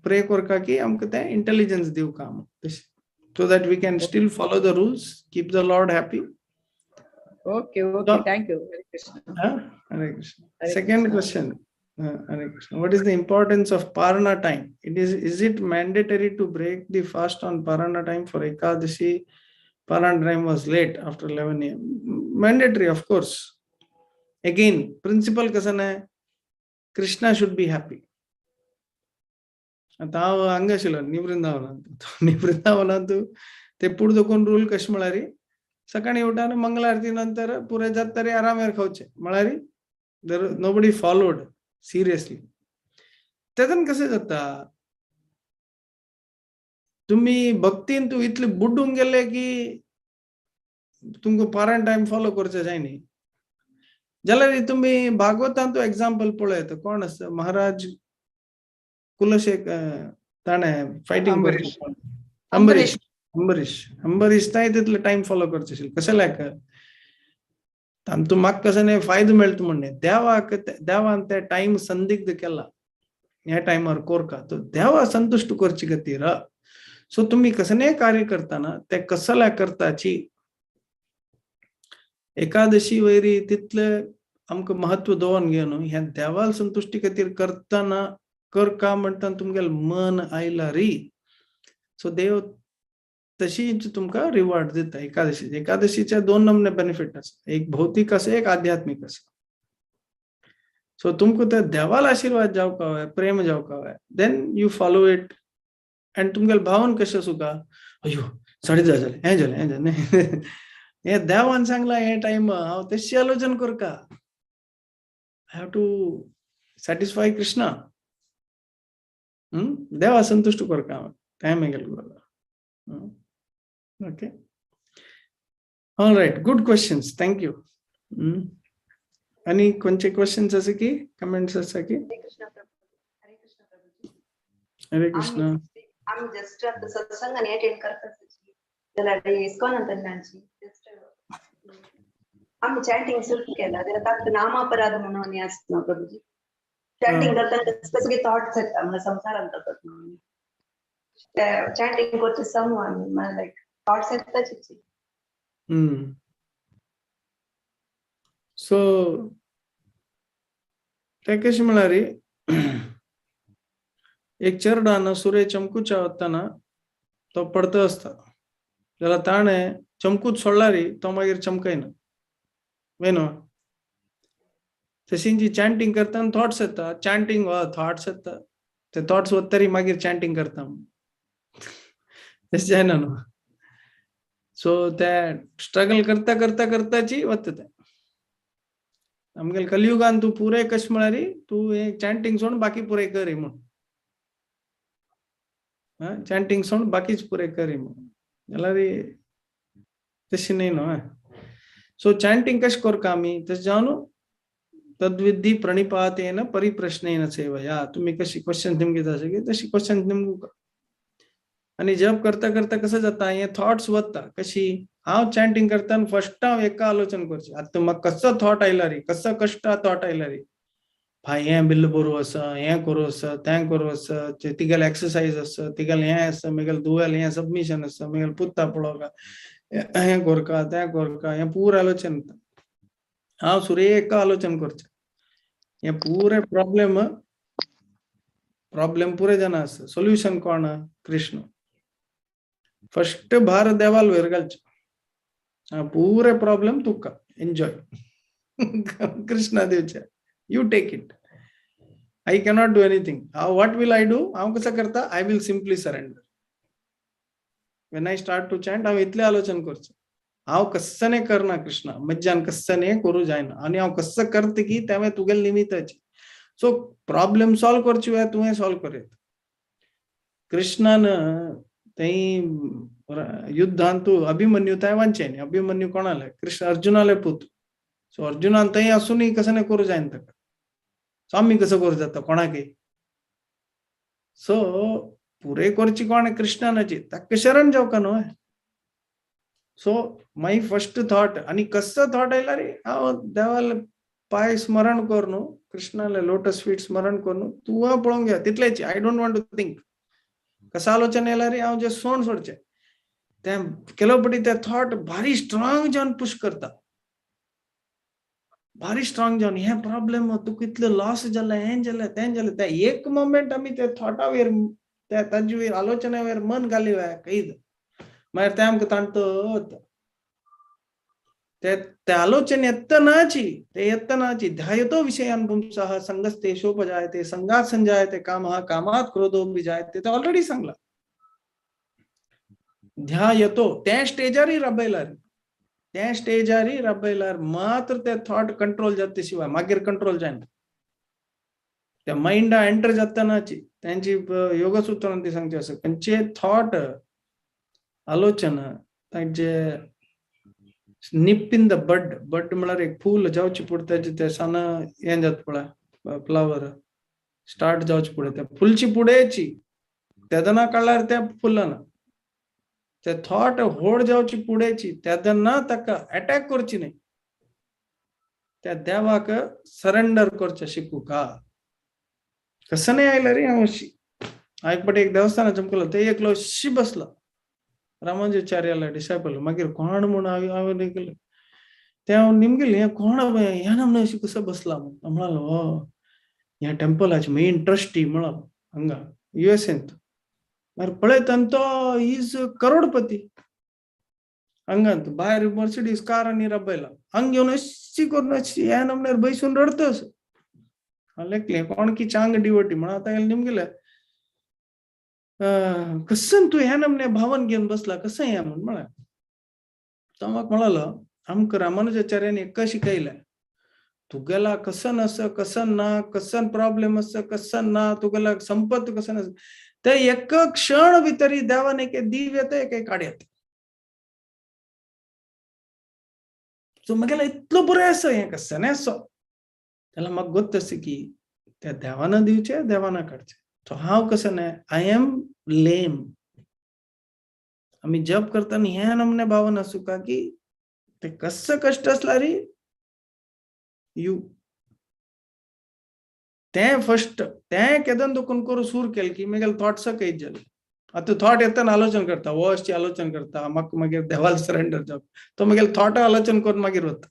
प्रे करता की आमकां तें इंटेलिजन्स दिवका तशें, so that we can still follow the rules, keep the Lord happy. Okay, okay, thank you. Hare Krishna. Hare Krishna. Second question. Hare Krishna. What is the importance of Parana time? Is it mandatory to break the fast on Parana time for Ekadashi? Parana time was late after 11 a.m. Mandatory, of course. Again, principle kasan hai, Krishna should be happy. आतां हांव हांगा आशिल्लो निवृंदावनांत, निवृंदावनांत ते पुढ दोन rule कशें म्हळ्यार सकाळी उठान मंगल आरती नंतर पुरे जात तरी आरामेर खावचे म्हळ्यार there nobody followed seriously. तेतून कशें जाता, तुमी भक्तीन तूं इतले बुडूंक गेले की तुमकां पारायण टायम फॉलो करचें जाय न्ही. जाल्यार तुमी भागवतांत एग्जाम्पल पळयत, कोण आसा महाराज कुलशेख, ताणें फायटींग अंबरीश, अंबरीश, अंबरीश तांय तितले टायम फॉलो करचे आशिल्ले. कशें लायक तांतू म्हाका कसो न्ही फायदो मेळटा म्हण न्ही, देवाक देवान ते टायम संदिग्ध केला, ह्या टायमार कोरका तो देवा संतुश्ट करचे खातीर. सो तुमी कसलें कार्य करतना ते कसल्या करताची एकादशी वयरी तितले आमकां महत्व दवरून घेवन ह्या देवाल संतुश्टी खातीर करतना कर का म्हणटा तुमगेलें मन आयला री, सो देव तशीच तुमकां रिवॉर्ड दिता. एकादशी, एकादशीचे 2 नमूने बेनिफिट आसा, एक भौतीक आसा, एक आध्यात्मीक आसा. सो तुमकां ते देवाल आशिर्वाद जावंक हवाय, प्रेम जावंक हवाय, then you follow it. And तुमगेलें भावन कशें आसूं का, अयो 10:30 जालें, हें जालें, हें जालें, हें देवान सांगलां हें टायम हांव तशी आलोचन करका, I have to satisfy Krishna. देवा संतुश्ट करका हांव टायम गेलो. Okay, all right, good questions, thank you. आणि कोणचे क्वेश्चन्स आसा की कमेंट्स आसा की? हरे कृष्ण प्रभु, हरे कृष्ण प्रभुजी. हरे कृष्ण. आम्ही जस्ट आता सत्संग आणि अटेंड करतात जाल्यार इस्कॉन अंतरची जस्ट आम्ही चॅटिंग सुरू केला जाल्यार ताका नामापराध म्हणून आसना प्रभुजी. चॅटिंग करताना कसले थॉट्स येता म्हणजे संसारांत जातात म्हणून चॅटिंग करचे समूह आमी लायक थॉट्स येताच. सो ते कशें म्हळ्यार एक चेरडान सूर्य चमकूच्या वतना तो पडतो आसता, जाल्यार ताणें चमकूच सोडल्यार तो मागीर चमकयना न्हय न्हू. तशीं जी चॅन्टींग करतना थॉट्स येता, चॅन्टींग थॉट्स येता, ते थॉट्स वतरी मागीर चॅन्टींग करता तशें जायना न्हू. सो ते स्ट्रगल करता करता करताची वता ते. आमगेले कलियुगान तूं पुराय कशें म्हळ्यार तूं हें चॅन्टींग सोड बाकी पुराय कर म्हूण, चॅन्टींग सोड बाकीच पुराय कर म्हूण, जाल्यार तशें न्हय न्हू. सो चॅन्टींग कशें करता आमी तशें जावन तद्विद्धी प्रणिपातेन परिप्रश्नेन सेवया, तुम्ही कशी क्वेश्चन निमगीत आसा की तशी क्वेश्चन निमगू. आनी जप करता करता कसं जाता हे थॉट्स वता कशी. हांव चॅन्टींग करतना फर्स्ट हांव एका आलोचन करचें, आतां म्हाका कसो थॉट आयला रे, कसो कश्ट थॉट आयला रे, भाई हें बिल्ल बरो आसा, हें करूं आसा, तें करूं आसा, तिगेलें एक्सरसाइज आसा, तिगेलें हें आसा, मेगेलें धुवेलें हें सबमिशन आसा, मेगेलें पुता पळोवका, हें करका तें करका, हें पूर आलोचन. हांव सुरेख आलोचन करचें, हें पुरे प्रॉब्लेम प्रॉब्लेम पुरे जाण आसा, सोल्युशन कोण? कृष्ण. फर्स्ट भार देवाल वयर घालचें. पुरे प्रॉब्लेम तुका एन्जॉय कृष्णा दिवचे, you take it, I cannot do anything. What will I do? हांव कसं करता? I will simply surrender. When I start to chant हांव इतलें आलोचन करचें, हांव कस्सने करना कृष्णा, मज्जान कस्सने करूं जायना आनी हांव कसं करता की तें तुगेले निमित्ताचें. सो प्रॉब्लेम सॉल्व करची वेळ तुवें सॉल्व करयत. कृष्णान थंय युद्धान तूं अभिमन्यू थंय वांचे न्ही, अभिमन्यू कोणाले? कृष्ण अर्जुनाले पूत. सो अर्जुनान थंय आसूनय कसं नाही करूं जायना ताका. सो आमी कसं करूं जाता कोणाकय? सो पुरे करची कोण? कृष्णानाची, ताका शरण जावका न्हय. सो my first thought आनी कसो थॉट आयला रे, हांव देवाले पांय स्मरण कर न्हू, कृष्णाले लोटस फीट स्मरण कर न्हू, तुवें पळोवंक घे तितलेच. I don't want to think. कसं आलोचन येयला रे, हांव जे सोण सोडचें तें केलो पटी ते थॉट भारी स्ट्रॉंग जावन पुश करता, भारी स्ट्रॉंग जावन हें प्रॉब्लेम तुका इतलें लॉस जालें, हें जालें, तें जालें. त्या एक मोमेंट आमी ते थॉटा वयर, त्या ताजे वयर आलोचना वयर मन घाली कैद, मागीर तें आमकां ताणत ते आलोचन येतनाची, ते येतनाची ध्यायतो विषयान पुंसः संगस्तेषोपजायते संगात संजायते कामः कामात क्रोधो विजायते. ते ऑलरेडी सांगला ध्यायतो. त्या स्टेजारी राबयलार, त्या स्टेजारी राबयलार मात्र ते थॉट कंट्रोल जाता शिवाय मागीर कंट्रोल जायना. त्या माइंडा एंटर जातानाची त्यांची योगसूत्रान ती सांगचे आसा, खंयचे थॉट आलोचना तांचे nip in the bud. Bud म्हळ्यार एक फूल जावचे फुडें ताचे ते सान हें जाता पळय, फ्लावर स्टार्ट जावचे फुडें ते फुलची फुडेंची तेदना काडल्यार तें फुलना. ते थॉट व्हड जावची फुडेंची तेदना ताका अटॅक करची न्हय, त्या देवाक सरेंडर करचें शिकूका. कसं नाही आयला रे हांव अशी. हांव एक पाटी एक देवस्थानार चमकलो, ते एकलो अशी बसलो रामानुजाचार्याला डिसायपल. मागीर कोण म्हूण हांव निघले ते हांव निमगेले, हें कोण ह्या नामने अशी कसं बसला म्हूण. म्हणालो हो ह्या टेम्पलाचे मेन ट्रस्टी म्हळो हांगा युएसएंत. मागीर पळयता तो is करोडपती, हांगांत भायर मर्सिडीज कार आनी रबयला, हांग घेवन अशी करून अशी ह्या नमण्यार बैसून रडत असो. हांव लेखलें कोण की चांग डिवोटी म्हणून. आतां निमगेले कसं तूं ह्या नमने भावन घेवन बसला कसं हें म्हूण म्हळें. तो म्हाका म्हणालो आमकां रामानुजाचार्यान एक शिकयलें, तुगेला कसन आसा कसन ना, कसन प्रॉब्लेम आसा कसन ना, तुगेला संपत कसन आसा, ते एक क्षण भितरी देवान एक दीव येता एक काडयत. सो म्हगेला इतलो बरें आसा हें कसं आसो. त्याला म्हाका गोत्त आसा की त्या देवान दिवचें देवान काडचें. सो हांव कसं न्हय, I am लेम. आमी जप करतना ह्या नमने भावन आसूका की ते कसं कश्ट आसल्यार you तें फर्स्ट तें केदन दुखून करूं सूर केलें की मागीर थॉट्स कैद जाले. आतां थॉट येतना आलोचन करता, हो अशी आलोचन करता, म्हाका मागीर देवाल सरेंडर जावप, तो मागीर थॉट आलोचन करून मागीर वता,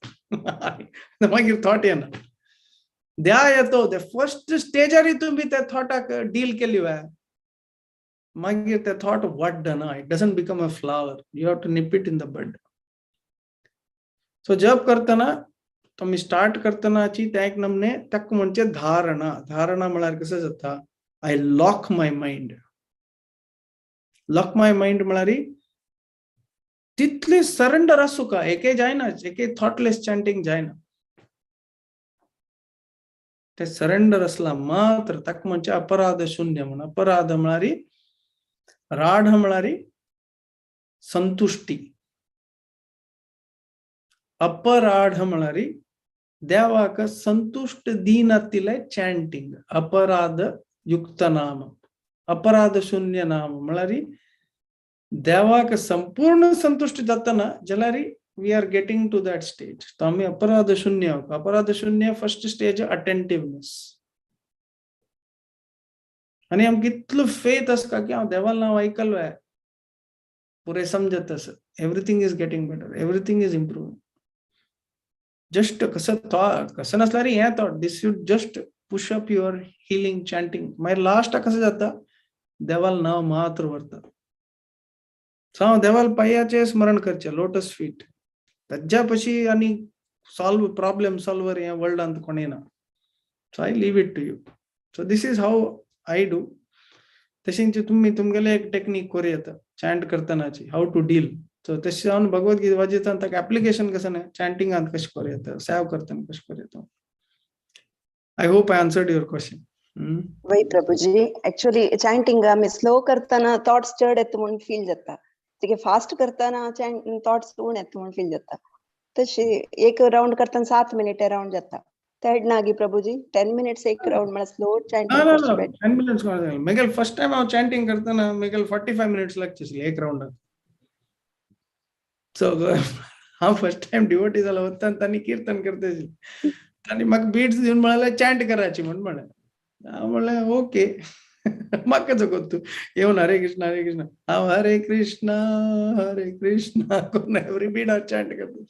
मागीर थॉट येना. द्या येतो ते फर्स्ट स्टेजारी तुम्ही त्या थॉटाक डील केली वे, मागीर ते थॉट वाडना, it doesn't become a flower, you have to nip it in the bud. So जप करतना तुम्ही स्टार्ट करतनाची त्या एक नमने ताका म्हणजे धारणा. धारणा म्हळ्यार कसं जाता, I lock my mind. Lock my mind म्हळ्यार तितली सरेंडर आसूं का एके जायना, एके थॉटलेस चॅन्टिंग जायना, ते सरेंडर असला मात्र ताका म्हणजे अपराध शून्य म्हण. अपराध म्हळ्यार राढ म्हळ्यार संतुष्टी, अपराध म्हळ्यार देवाक संतुष्ट दिनातिले चॅन्टिंग. अपराध युक्त नाम, अपराध शून्य नाम म्हळ्यार देवाक संपूर्ण संतुष्ट जातना जाल्यार we are getting to that stage. तो आमी अपराध शून्य. अपराध शून्य फर्स्ट स्टेज अटेंटिवनेस. आनी आमकां इतलो फेथ आसता की हांव देवाल नांव आयकलो पुरे समजत आसा, everything is getting better, everything is improving. Just कसं थॉट कसं नसल्यार हें thought, this you just push up your healing chanting. मागीर लास्टाक कसं जाता, देवाल नांव मात्र व्हरता. सो हांव देवाल पांयाचें स्मरण करचें, लोटस फीट. ताज्या पशी आनी सॉल्व प्रॉब्लेम सॉल्वर ह्या वर्ल्डांत कोणूय ना. So I leave it to you. So this is how I do. तशेंच तुम्ही तुमगेले एक टेक्नीक करूं येता chant करतनाची, how to deal. So तशें जावन भगवद्गीता वाचिता, ताका एप्लिकेशन कसं ना चॅन्टिंगांत कशें करूं येता, सेव करतना कशें करूं येता. I hope I answered your question. वय प्रभुजी, एक्चुअली चॅन्टिंग आमी स्लो करतना थॉट्स चड येता म्हणून फील जाता. तिके फास्ट करतना थॉट्स उणे येता म्हणून फील जाता. तशी एक राउंड करतना 7 मिनिट अराउंड जाता. तेड नागी प्रभुजी, 10 मिनिट्स एक राउंड म्हळ्यार स्लो ना. चॅन्टिंग ना. करचें बेटर. 10 मिनिट्स मेगेल फर्स्ट टाइम हांव चॅन्टिंग करतना मेगेल 45 मिनिट्स लागचे आसले एक राउंडाक. सो हांव फर्स्ट टाइम डिवोटी जालो वता, तांणी कीर्तन करता आशिल्ले. तांणी म्हाका बीट्स दिवन म्हळ्यार चॅन्ट करायची म्हण म्हणलें. हांव म्हणलें ओके, म्हाका जगत तूं येवन हरे कृष्ण हरे कृष्ण. हांव हरे कृष्ण हरे कृष्ण करून एवरी बीट हांव चॅन्ट करता.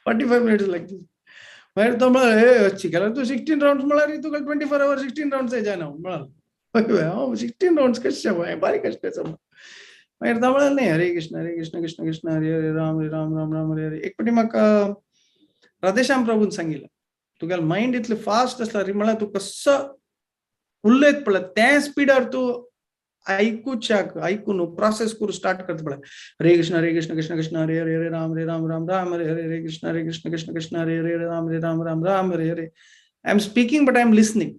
45 मिनिट्स लागचे. मागीर तो म्हळ्यार, हे अशी केल्यार तूं 16 राउंड्स म्हळ्यार तुका 24 our 16 rounds जायना म्हळाल. हांव 16 राउंड्स कशें, बारीक कशें? मागीर तो म्हळ्यार, न्ही, हरे कृष्ण हरे कृष्ण कृष्ण कृष्ण हरे हरे, राम हरे राम राम राम हरे हरे. एक पाटी म्हाका राधेश्याम प्रभून सांगिल्लें, तुगेलें मायंड इतलें फास्ट आसला रे, म्हळ्यार तूं कसो उलयत पळय त्या स्पिडार तूं आयकुच्याक आयकून प्रोसेस करून स्टार्ट करता पळय, हरे कृष्ण हरे कृष्ण कृष्ण कृष्ण हरे हरे, हरे राम हरे राम राम राम हरे हरे, हरे कृष्ण हरे कृष्ण कृष्ण कृष्ण हरे हरे, राम हरे राम राम राम हरे हरे. I am speaking but I am listening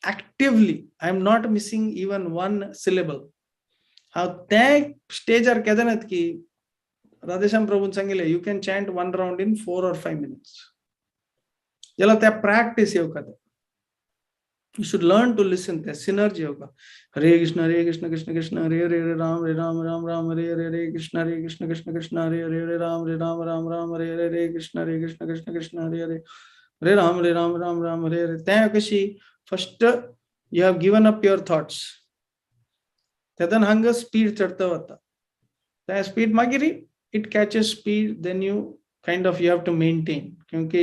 actively. I am not missing even one syllable. हांव त्या स्टेजार केदनात की राधेश्याम प्रभून सांगितले, you can chant one round in 4 or 5 minutes. ज्याला त्या प्रॅक्टिस येवका, you should learn to listen. त्या सिनर्जी येवका. हरे कृष्ण हरे कृष्ण कृष्ण कृष्ण हरे हरे, हरे राम हरे राम राम राम हरे हरे, हरे कृष्ण हरे कृष्ण कृष्ण कृष्ण हरे हरे, हरे राम हरे राम राम राम हरे हरे, हरे कृष्ण हरे कृष्ण कृष्ण कृष्ण हरे हरे, हरे राम हरे राम राम राम हरे हरे. त्या कशी first you have given up your thoughts, तेदन हांगा स्पीड चडता वता. त्या स्पीड मागीर it catches speed, then you kind of, you have to maintain, क्योंकि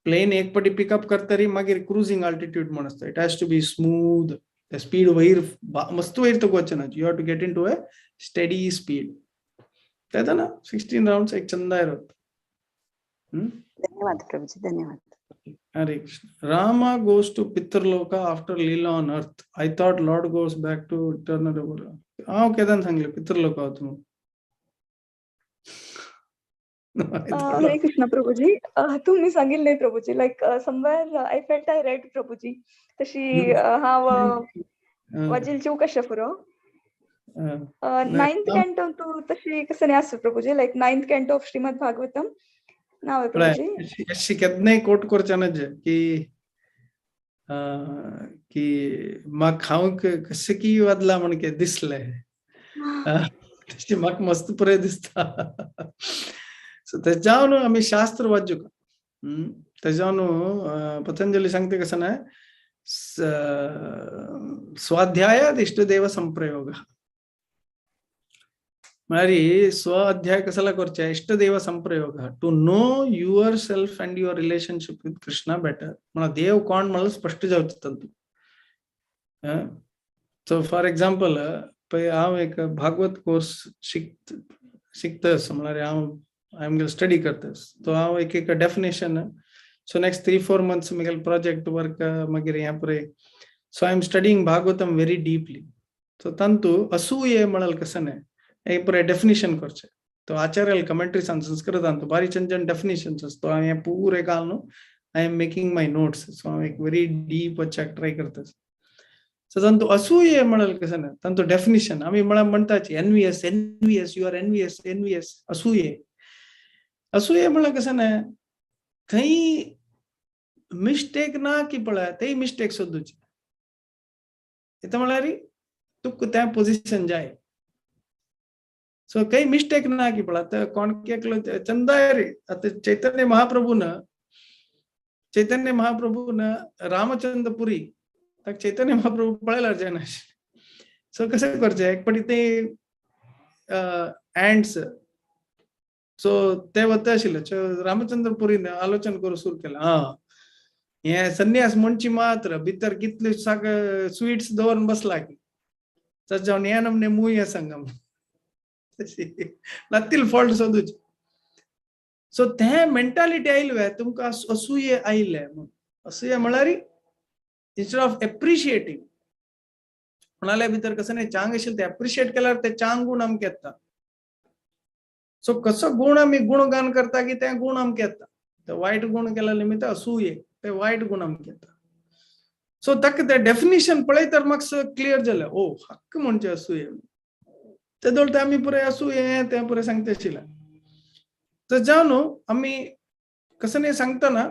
प्लेन एक पटी पिकअप करतरी मागीर क्रुझिंग अल्टिट्यूड म्हण आसता. It has to be smooth. Speed वयर मस्त वयर तुका वचना. You have to get into a steady speed. तेदना 16 rounds एक चंदा इरत. धन्यवाद प्रभुजी, धन्यवाद. Hare Krishna. Rama goes to Pitraloka after Leela on earth. I thought Lord goes back to eternal. हांव केदन सांगले पितृलोका वता म्हणून? हरे कृष्ण प्रभुजी. तुम्ही सांगितले प्रभुजी, like somewhere I felt I read Prabhuji तशी हांव वाजील चौकशा पुरो. नाइन्थ कॅन्टो तू तशी कसं नाही असं प्रभुजी, like ninth canto of Shrimad Bhagavatam नाव आहे प्रभुजी. अशी केन्नाय कोट करचें की की म्हाका खावंक कशें की वादला म्हण के दिसलें, तशी म्हाका मस्त बरें दिसता. सो तेज्यावन आमी शास्त्र वाचूका. तेज्यावन पतंजली सांगते कसं ना, स्वाध्यायात इष्टदेव संप्रयोग. म्हळ्यार स्व अध्याय कशाला करचे, इष्टदेव संप्रयोग, to know yourself and your relationship with Krishna better. म्हणा देव कोण म्हणलं स्पष्ट जावचे तंतू. सो फॉर एक्झाम्पल, पळय हांव एक भागवत कोर्स शिकतस, म्हळ्यार हांव I am study करतस. तो हांव एक एक definition. So next 3-4 months म्हगेले प्रोजेक्ट वर्क, मागीर हें पळय. So I am studying Bhagavatam very deeply. So तांतू असूये म्हळ्यार कसं न्हय, एक बरें डेफिनेशन करचें. तो आचार्यल कमेंट्रीज संस्कृतांत बारीक चंचन डेफिनेशन्स आसता. तो हांवें पुरे घालून I am making my notes. So हांव एक व्हेरी डीप वचपाक ट्राय करता. सो तांतू असूये म्हळ्यार कसं न्हय, तांचो डेफिनेशन आमी म्हळ्यार म्हणटाची envious, envious, you are envious, envious. असूये, असूये म्हळ्यार कसं न्हय, खंय मिस्टेक ना की पळय तेय मिस्टेक सोदूचे. येता म्हळ्यार तुका त्या पोझिशन जाय. सो काही मिस्टेक ना की पळय. आतां कोण एकलो चंदाय रे, आतां चैतन्य महाप्रभून रामचंद्रपुरी, ताका चैतन्य महाप्रभू पळयल्यार जायना. सो कशें करचें, एक पाटी ते अँट्स, सो ते वता आशिल्ले. रामचंद्रपुरीन आलोचन करूंक सुरू केलें, हा हे संन्यास म्हणची मात्र भितर कितले साक स्वीट्स दवरून बसला की तशें जावन हे नमने मूय संगम तशी नत्तील फॉल्ट सोदूची. सो ते मेंटालिटी आयले तुमकां असूये आयले म्हणून. असूये म्हळ्यार इन्स्टेड ऑफ एप्रिशिएटींग, कोणाल्या भितर कसं नाही चांग आशिल्लें ते एप्रिशिएट केल्यार ते चांग गुण आमकां येता. सो कसो गुण आमी गुणगान करता की ते गुण आमकां येता. ते वायट गुण केल्या निमित्त असूये ते वायट गुण आमकां येता. सो ताका ते डेफिनेशन पळयतर म्हाका क्लियर जालें, ओ हक्क म्हणजे असूये. ते दोळ ते आमी पुराय असूये तें पुराय सांगता आशिल्लें. तर जावन न्हू आमी कसं नाही सांगतना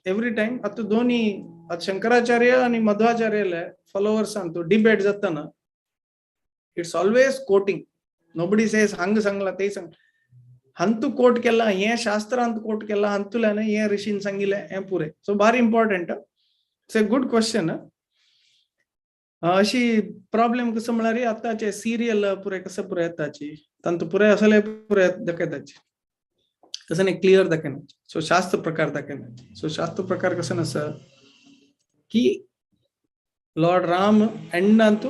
एवरी टायम आतां दोनी आतां शंकराचार्य आनी मध्वाचार्यले फॉलोवर्सान तो डिबेट जाताना it's always quoting. Nobody says हांगा सांगला ते सांग, हंतू कोट केला, हे शास्त्रांत कोट केला, हंतुल्यान हे ऋषीन सांगिल्लें हें पुरें. सो भारी important, it's a good question. अशी प्रॉब्लेम कसं म्हळ्यार आतांचे सिरियल पुरें कसं पुरें येताची तांतू पुरें असले पुरें दाखयताची, कसं नाही क्लियर दाखयना. सो शास्त्र प्रकार दाखयना. सो शास्त्र प्रकार कसं आसा की लॉर्ड राम एंडांतू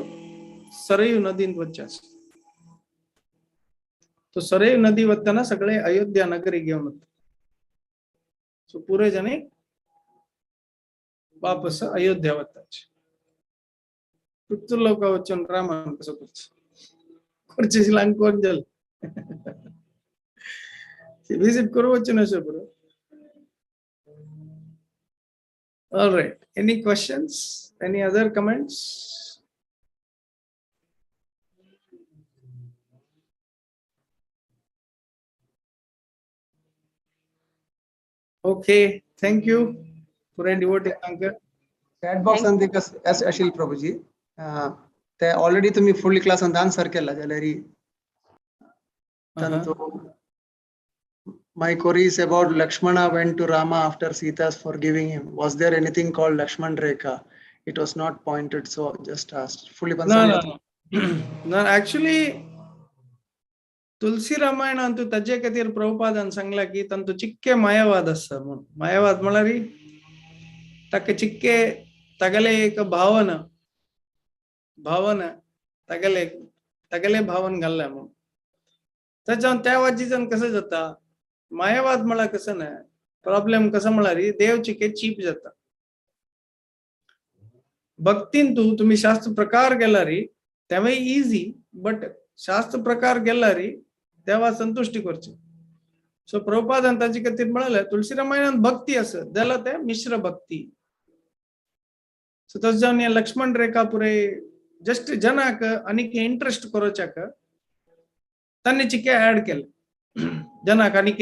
सरयू नदींत वच्चे आसा. तो सरयू नदी वतना सगळे अयोध्या नगरी घेवन वता. सो पुरे जणे वापस अयोध्या वताचे. पितृलोका वचून रामान कसं करचें करचें आनी कोण जालें विजिट करू वचून अशें बरो. All right. Any questions? Any other comments? Okay. Thank you. Pure devotee uncle. Chat box and the Ashil Prabhuji. ते ऑलरेडी तुम्ही फुडली क्लासान आन्सर केला जाल्यार My query is about Lakshmana went to Rama after Sita's forgiving him. Was there anything called Lakshman Rekha? It was not pointed, so just asked. Fully No, no, no. No, actually, Tulsi Ramayana अंतु तज्जे खातीर प्रभुपादान सांगला की तांतू चिक्के मायावाद आसा म्हणून. मायावाद म्हळ्यार ताका चिक्के तागेले एक भावना भावना तागेले तागेले भावन घाल्ले म्हणून. ताच्या त्या वाजीच्यान कसं जाता मायावाद म्हळ्यार कसं ना प्रॉब्लेम कसं म्हळ्यार देव चिके चीप जाता. भक्तीन तू तुम्ही शास्त्र प्रकार गेल्यार तेवय इजी, बट शास्त्र प्रकार गेल्यार देवा संतुष्टी करची. सो प्रभुपादान ताजे खातीर म्हळें तुलसी रामायणान भक्ती आसा जाल्यार ते मिश्र भक्ती. सो तशें जावन हे लक्ष्मण रेखा पुरे जस्ट जनाक आनीक इंट्रस्ट करोच्याक तांणी चिके ऍड केले जनाक आनीक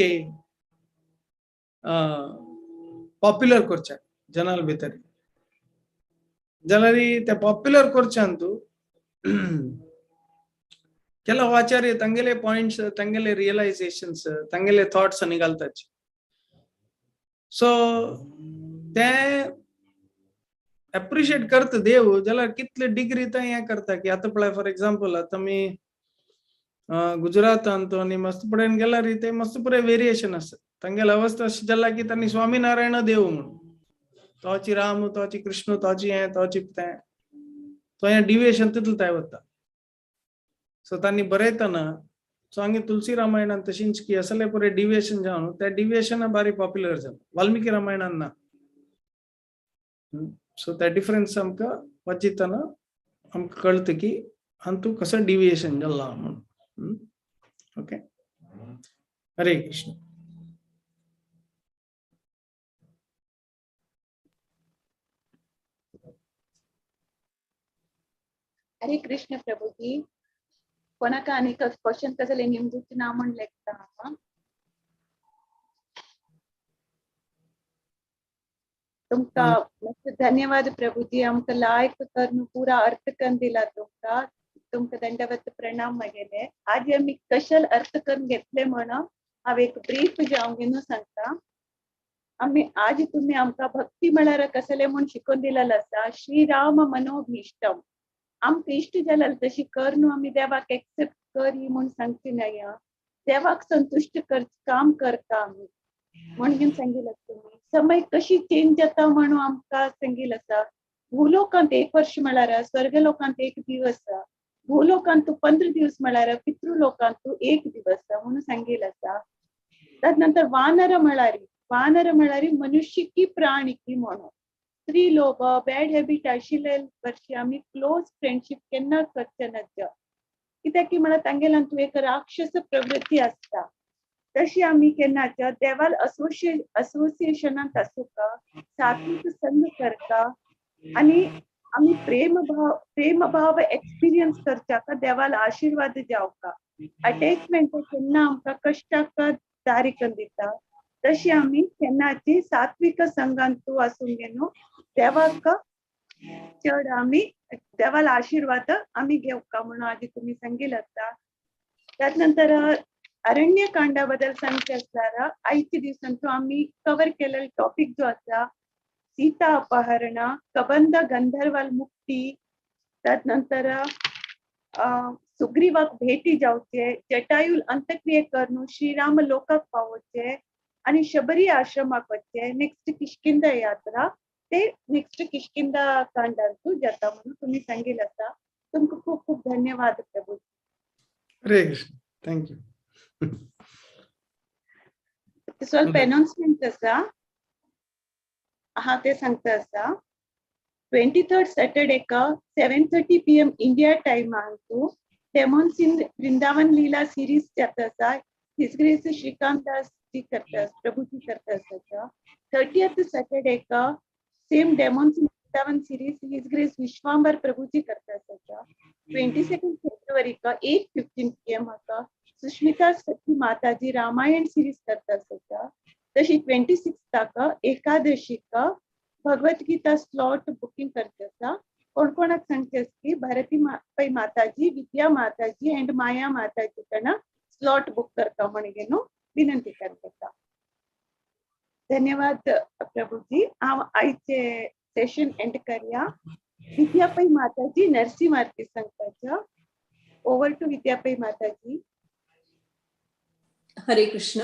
पॉप्युलर करच्याक जनाल भितर जाल्यार ते पॉप्युलर करच्यान तूं ಕೆಲವು ಆಚಾರ್ಯ ತಂಗೆಲೆ ಪಾಯಿಂಟ್ಸ್ ತಂಗೆಲೆ रियलायझेशन्स ತಂಗೆಲೆ थॉट्स निघालताचे. सो ते एप्रिशिएट करता देव जाल्यार कितले डिग्री ते हें करता की आतां पळय फॉर एग्जाम्पल आतां आमी गुजरातांत आनी मस्त पडेन गेल्यार ते मस्त पुरे वेरिएशन आसा. तांगेले अवस्था अशी जाला की तांणी स्वामीनारायण देव म्हणून तोची राम तोची कृष्ण तोची हें तोची तें तो हें डिविएशन तितलें थंय वता. सो तांणी बरयतना सो हांगे तुलसी रामायणान तशींच की असले पुरे डिविएशन जावन त्या डिविएशन बारी पॉप्युलर जालें वाल्मिकी रामायणान ना. सो त्या डिफरन्स आमकां वाचितना आमकां कळटा की हातूंत कसो डिविएशन जाला म्हणून. ओके, हरे कृष्ण. हरे कृष्ण प्रभुजी. कोणाक आनी क्वेश्चन कसले निमजूच ना म्हण लेखता हांव. तुमकां मस्त धन्यवाद प्रभुजी, आमकां लायक करून पुरा अर्थ करून दिला तुमकां. तुमकां दंडवत प्रणाम म्हगेले. आज आमी कशल अर्थ करून घेतले म्हणून हांव एक ब्रीफ जावन घेवन सांगता. आमी आज तुमी आमकां भक्ती म्हळ्यार कसले म्हूण शिकोवन दिलेलें आसा. श्रीराम मनोभीष्टम, आमकां इश्ट जाल्यार तशी कर न्हू, आमी देवाक एक्सेप्ट कर म्हूण सांगची न्हय, देवाक संतुश्ट कर काम करता आमी म्हणून सांगितलं तुमी. समय कशी चेंज जाता म्हणून आमकां सांगितलं आसा. भूलोकांत एक वर्ष म्हळ्यार स्वर्ग लोकांत एक दिवस, भूलोकांत 15 दिवस म्हळ्यार पितृलोकांत एक दिवस म्हणून सांगितलं आसा. त्यानंतर वानर म्हळ्यार, वानर म्हळ्यार मनुष्य की प्राणी की म्हणून स्त्री लोभ बॅड हॅबिट आशिल्ले वर्षी आमी क्लोज फ्रेंडशीप केन्ना करचे नात, कित्याक की म्हळ्यार तांगेल्यान एक राक्षस प्रवृत्ती आसता. तशी आमी केन्नाच देवाल असोसिएशनांत आसूका, सात्विक संग करता आनी आमी प्रेमभाव एक्सपिरियन्स करच्याका, देवाल आशीर्वाद जावका. अटॅचमेंट केन्ना आमकां कश्टाक दारी करून दिता. तशी आमी केन्नाची सात्विक संघांतू आसूंक न्हू, देवाक चड आमी देवाला आशीर्वाद आमी घेवका म्हणून आजी तुम्ही सांगितलं आता. त्यात नंतर अरण्यकांडा बद्दल सांगचे असल्यार आयच्या दिवसांतू आमी कवर केलेलो टॉपिक जो आसा सीता अपहरण, कबंध गंधर्वाल मुक्ती, त्यात नंतर सुग्रीवाक भेटी जावचे, जटायुल अंत्यक्रिये करून श्रीराम लोकाक पावोचे आणि शबरी आश्रमाक वच्चे. नेक्स्ट किष्किंधा यात्रा, ते नेक्स्ट किष्किंधा कांडांतू जाता म्हणून तुम्ही सांगितलं आता. तुमकां खूप खूप धन्यवाद प्रभू. हरे कृष्ण, thank you. ಸ್ವಲ್ಪ अनाउन्समेंट आसा, हा ते सांगता आसा. 23rd Saturday का 7:30 PM India टाइमांतू demons in Vrindavan Leela series जाता आसा. His grace Shrikant Das ji करता, प्रभुजी करता आसा. 30th Saturday का same demons in Vrindavan series his grace Vishwambhar Prabhuji करता आसा. 22 फेब्रुवारी का 8:15 PM का सुष्मिता सखी माताजी रामायण सिरीज करता आसा. तशी 26 का एकादशी का भगवत गीता स्लॉट बुकिंग करता आसा. कोण कोणाक सांगचे की भारती पै माताजी, विद्या माताजी अँड माया माताजी कडन स्लॉट बुक करता म्हणून विनंती करता. धन्यवाद प्रभुजी. हांव आयचे सेशन एंड करया. विद्या पै माताजी नरसिंह आरती सांगपाच्या. ओवर टू विद्या पै माताजी. हरे कृष्ण.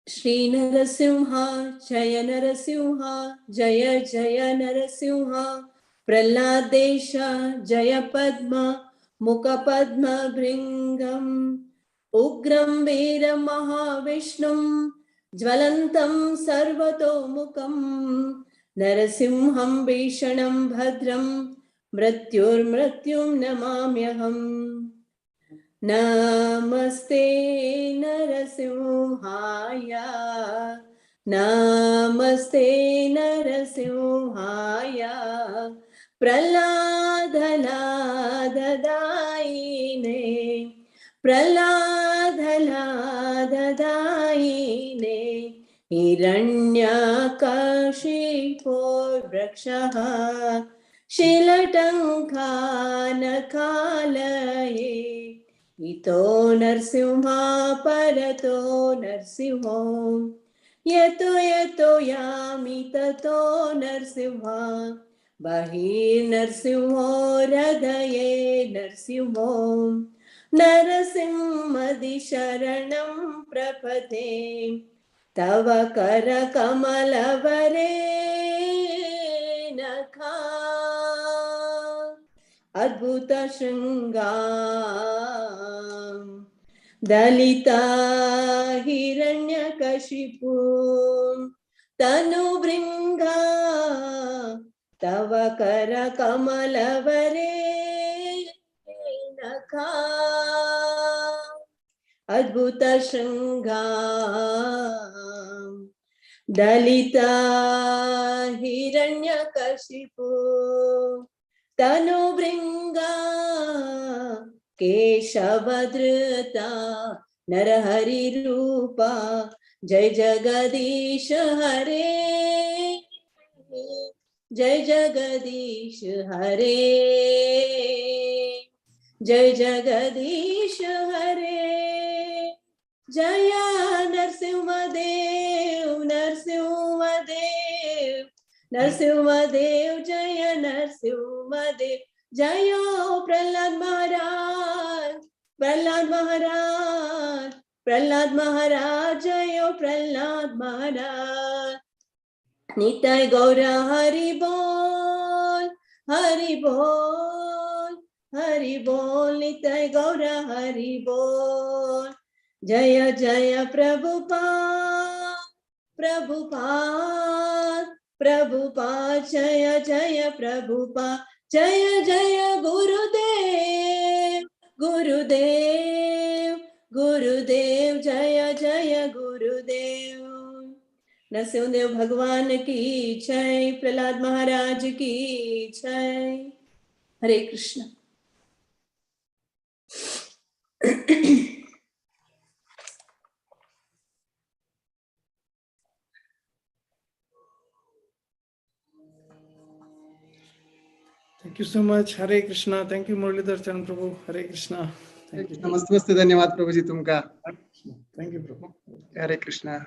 श्री नरसिंह जय नरसिंह जय जय नरसिंह, प्रह्लादेश जय पद्म मुख पद्म भृंगम, उग्रं वीरं महाविष्णुं ज्वलन्तं सर्वतोमुखं, नरसिंहं भीषणं भद्रं मृत्युर्मृत्युं नमाम्यहम्. नमस्ते नरसिंहाय, नमस्ते नरसिंहाय, प्रह्लादलाददायिने, प्रह्लादलाददायिने, हिरण्यकशिपोर्वृक्षः शिलटङ्कानकालये, इतो नरसिंह परतो नरसिंहो, यतो यतो यामि ततो नरसिंह, बहिर्नरसिंहो हृदये नरसिंहो, नरसिंहदि शरणं प्रपदे, तव करकमलवरे नखा, अद्भुत शृंगा दलिता हिरण्यकशिपु तनुभृंगा, तव करकमलवरे नखा, अद्भुत शृंगा दलिता हिरण्यकशिपु तनुभृंगा, केशवधृता नरहरि रूपा, जय जगदीश हरे, जय जगदीश हरे, जय जगदीश हरे, जय नरसिंहदेव नरसिंहदेव नरसिंहदेव, जय नरसिंहदेव, जय प्रहलाद महाराज, प्रहलाद महाराज, प्रहलाद महाराज, जय प्रहलाद महाराज. निताय गौर हरि बोल, हरि बोल, हरि बोल, निताय गौर हरि बोल. जय जय प्रभुपाद प्रभुपाद प्रभुपाद जय जय प्रभुपाद जय जय गुरुदेव गुरुदेव गुरुदेव जय जय गुरुदेव। नरसिंहदेव भगवान की जय, प्रहलाद महाराज की जय। Hare Krishna. Thank you so much. Hare Krishna. Thank you, Muralidhar Charan Prabhu. Hare Krishna. Thank you. Namaste, धन्यवाद प्रभुजी तुमका. Thank you, Prabhu. Hare Krishna.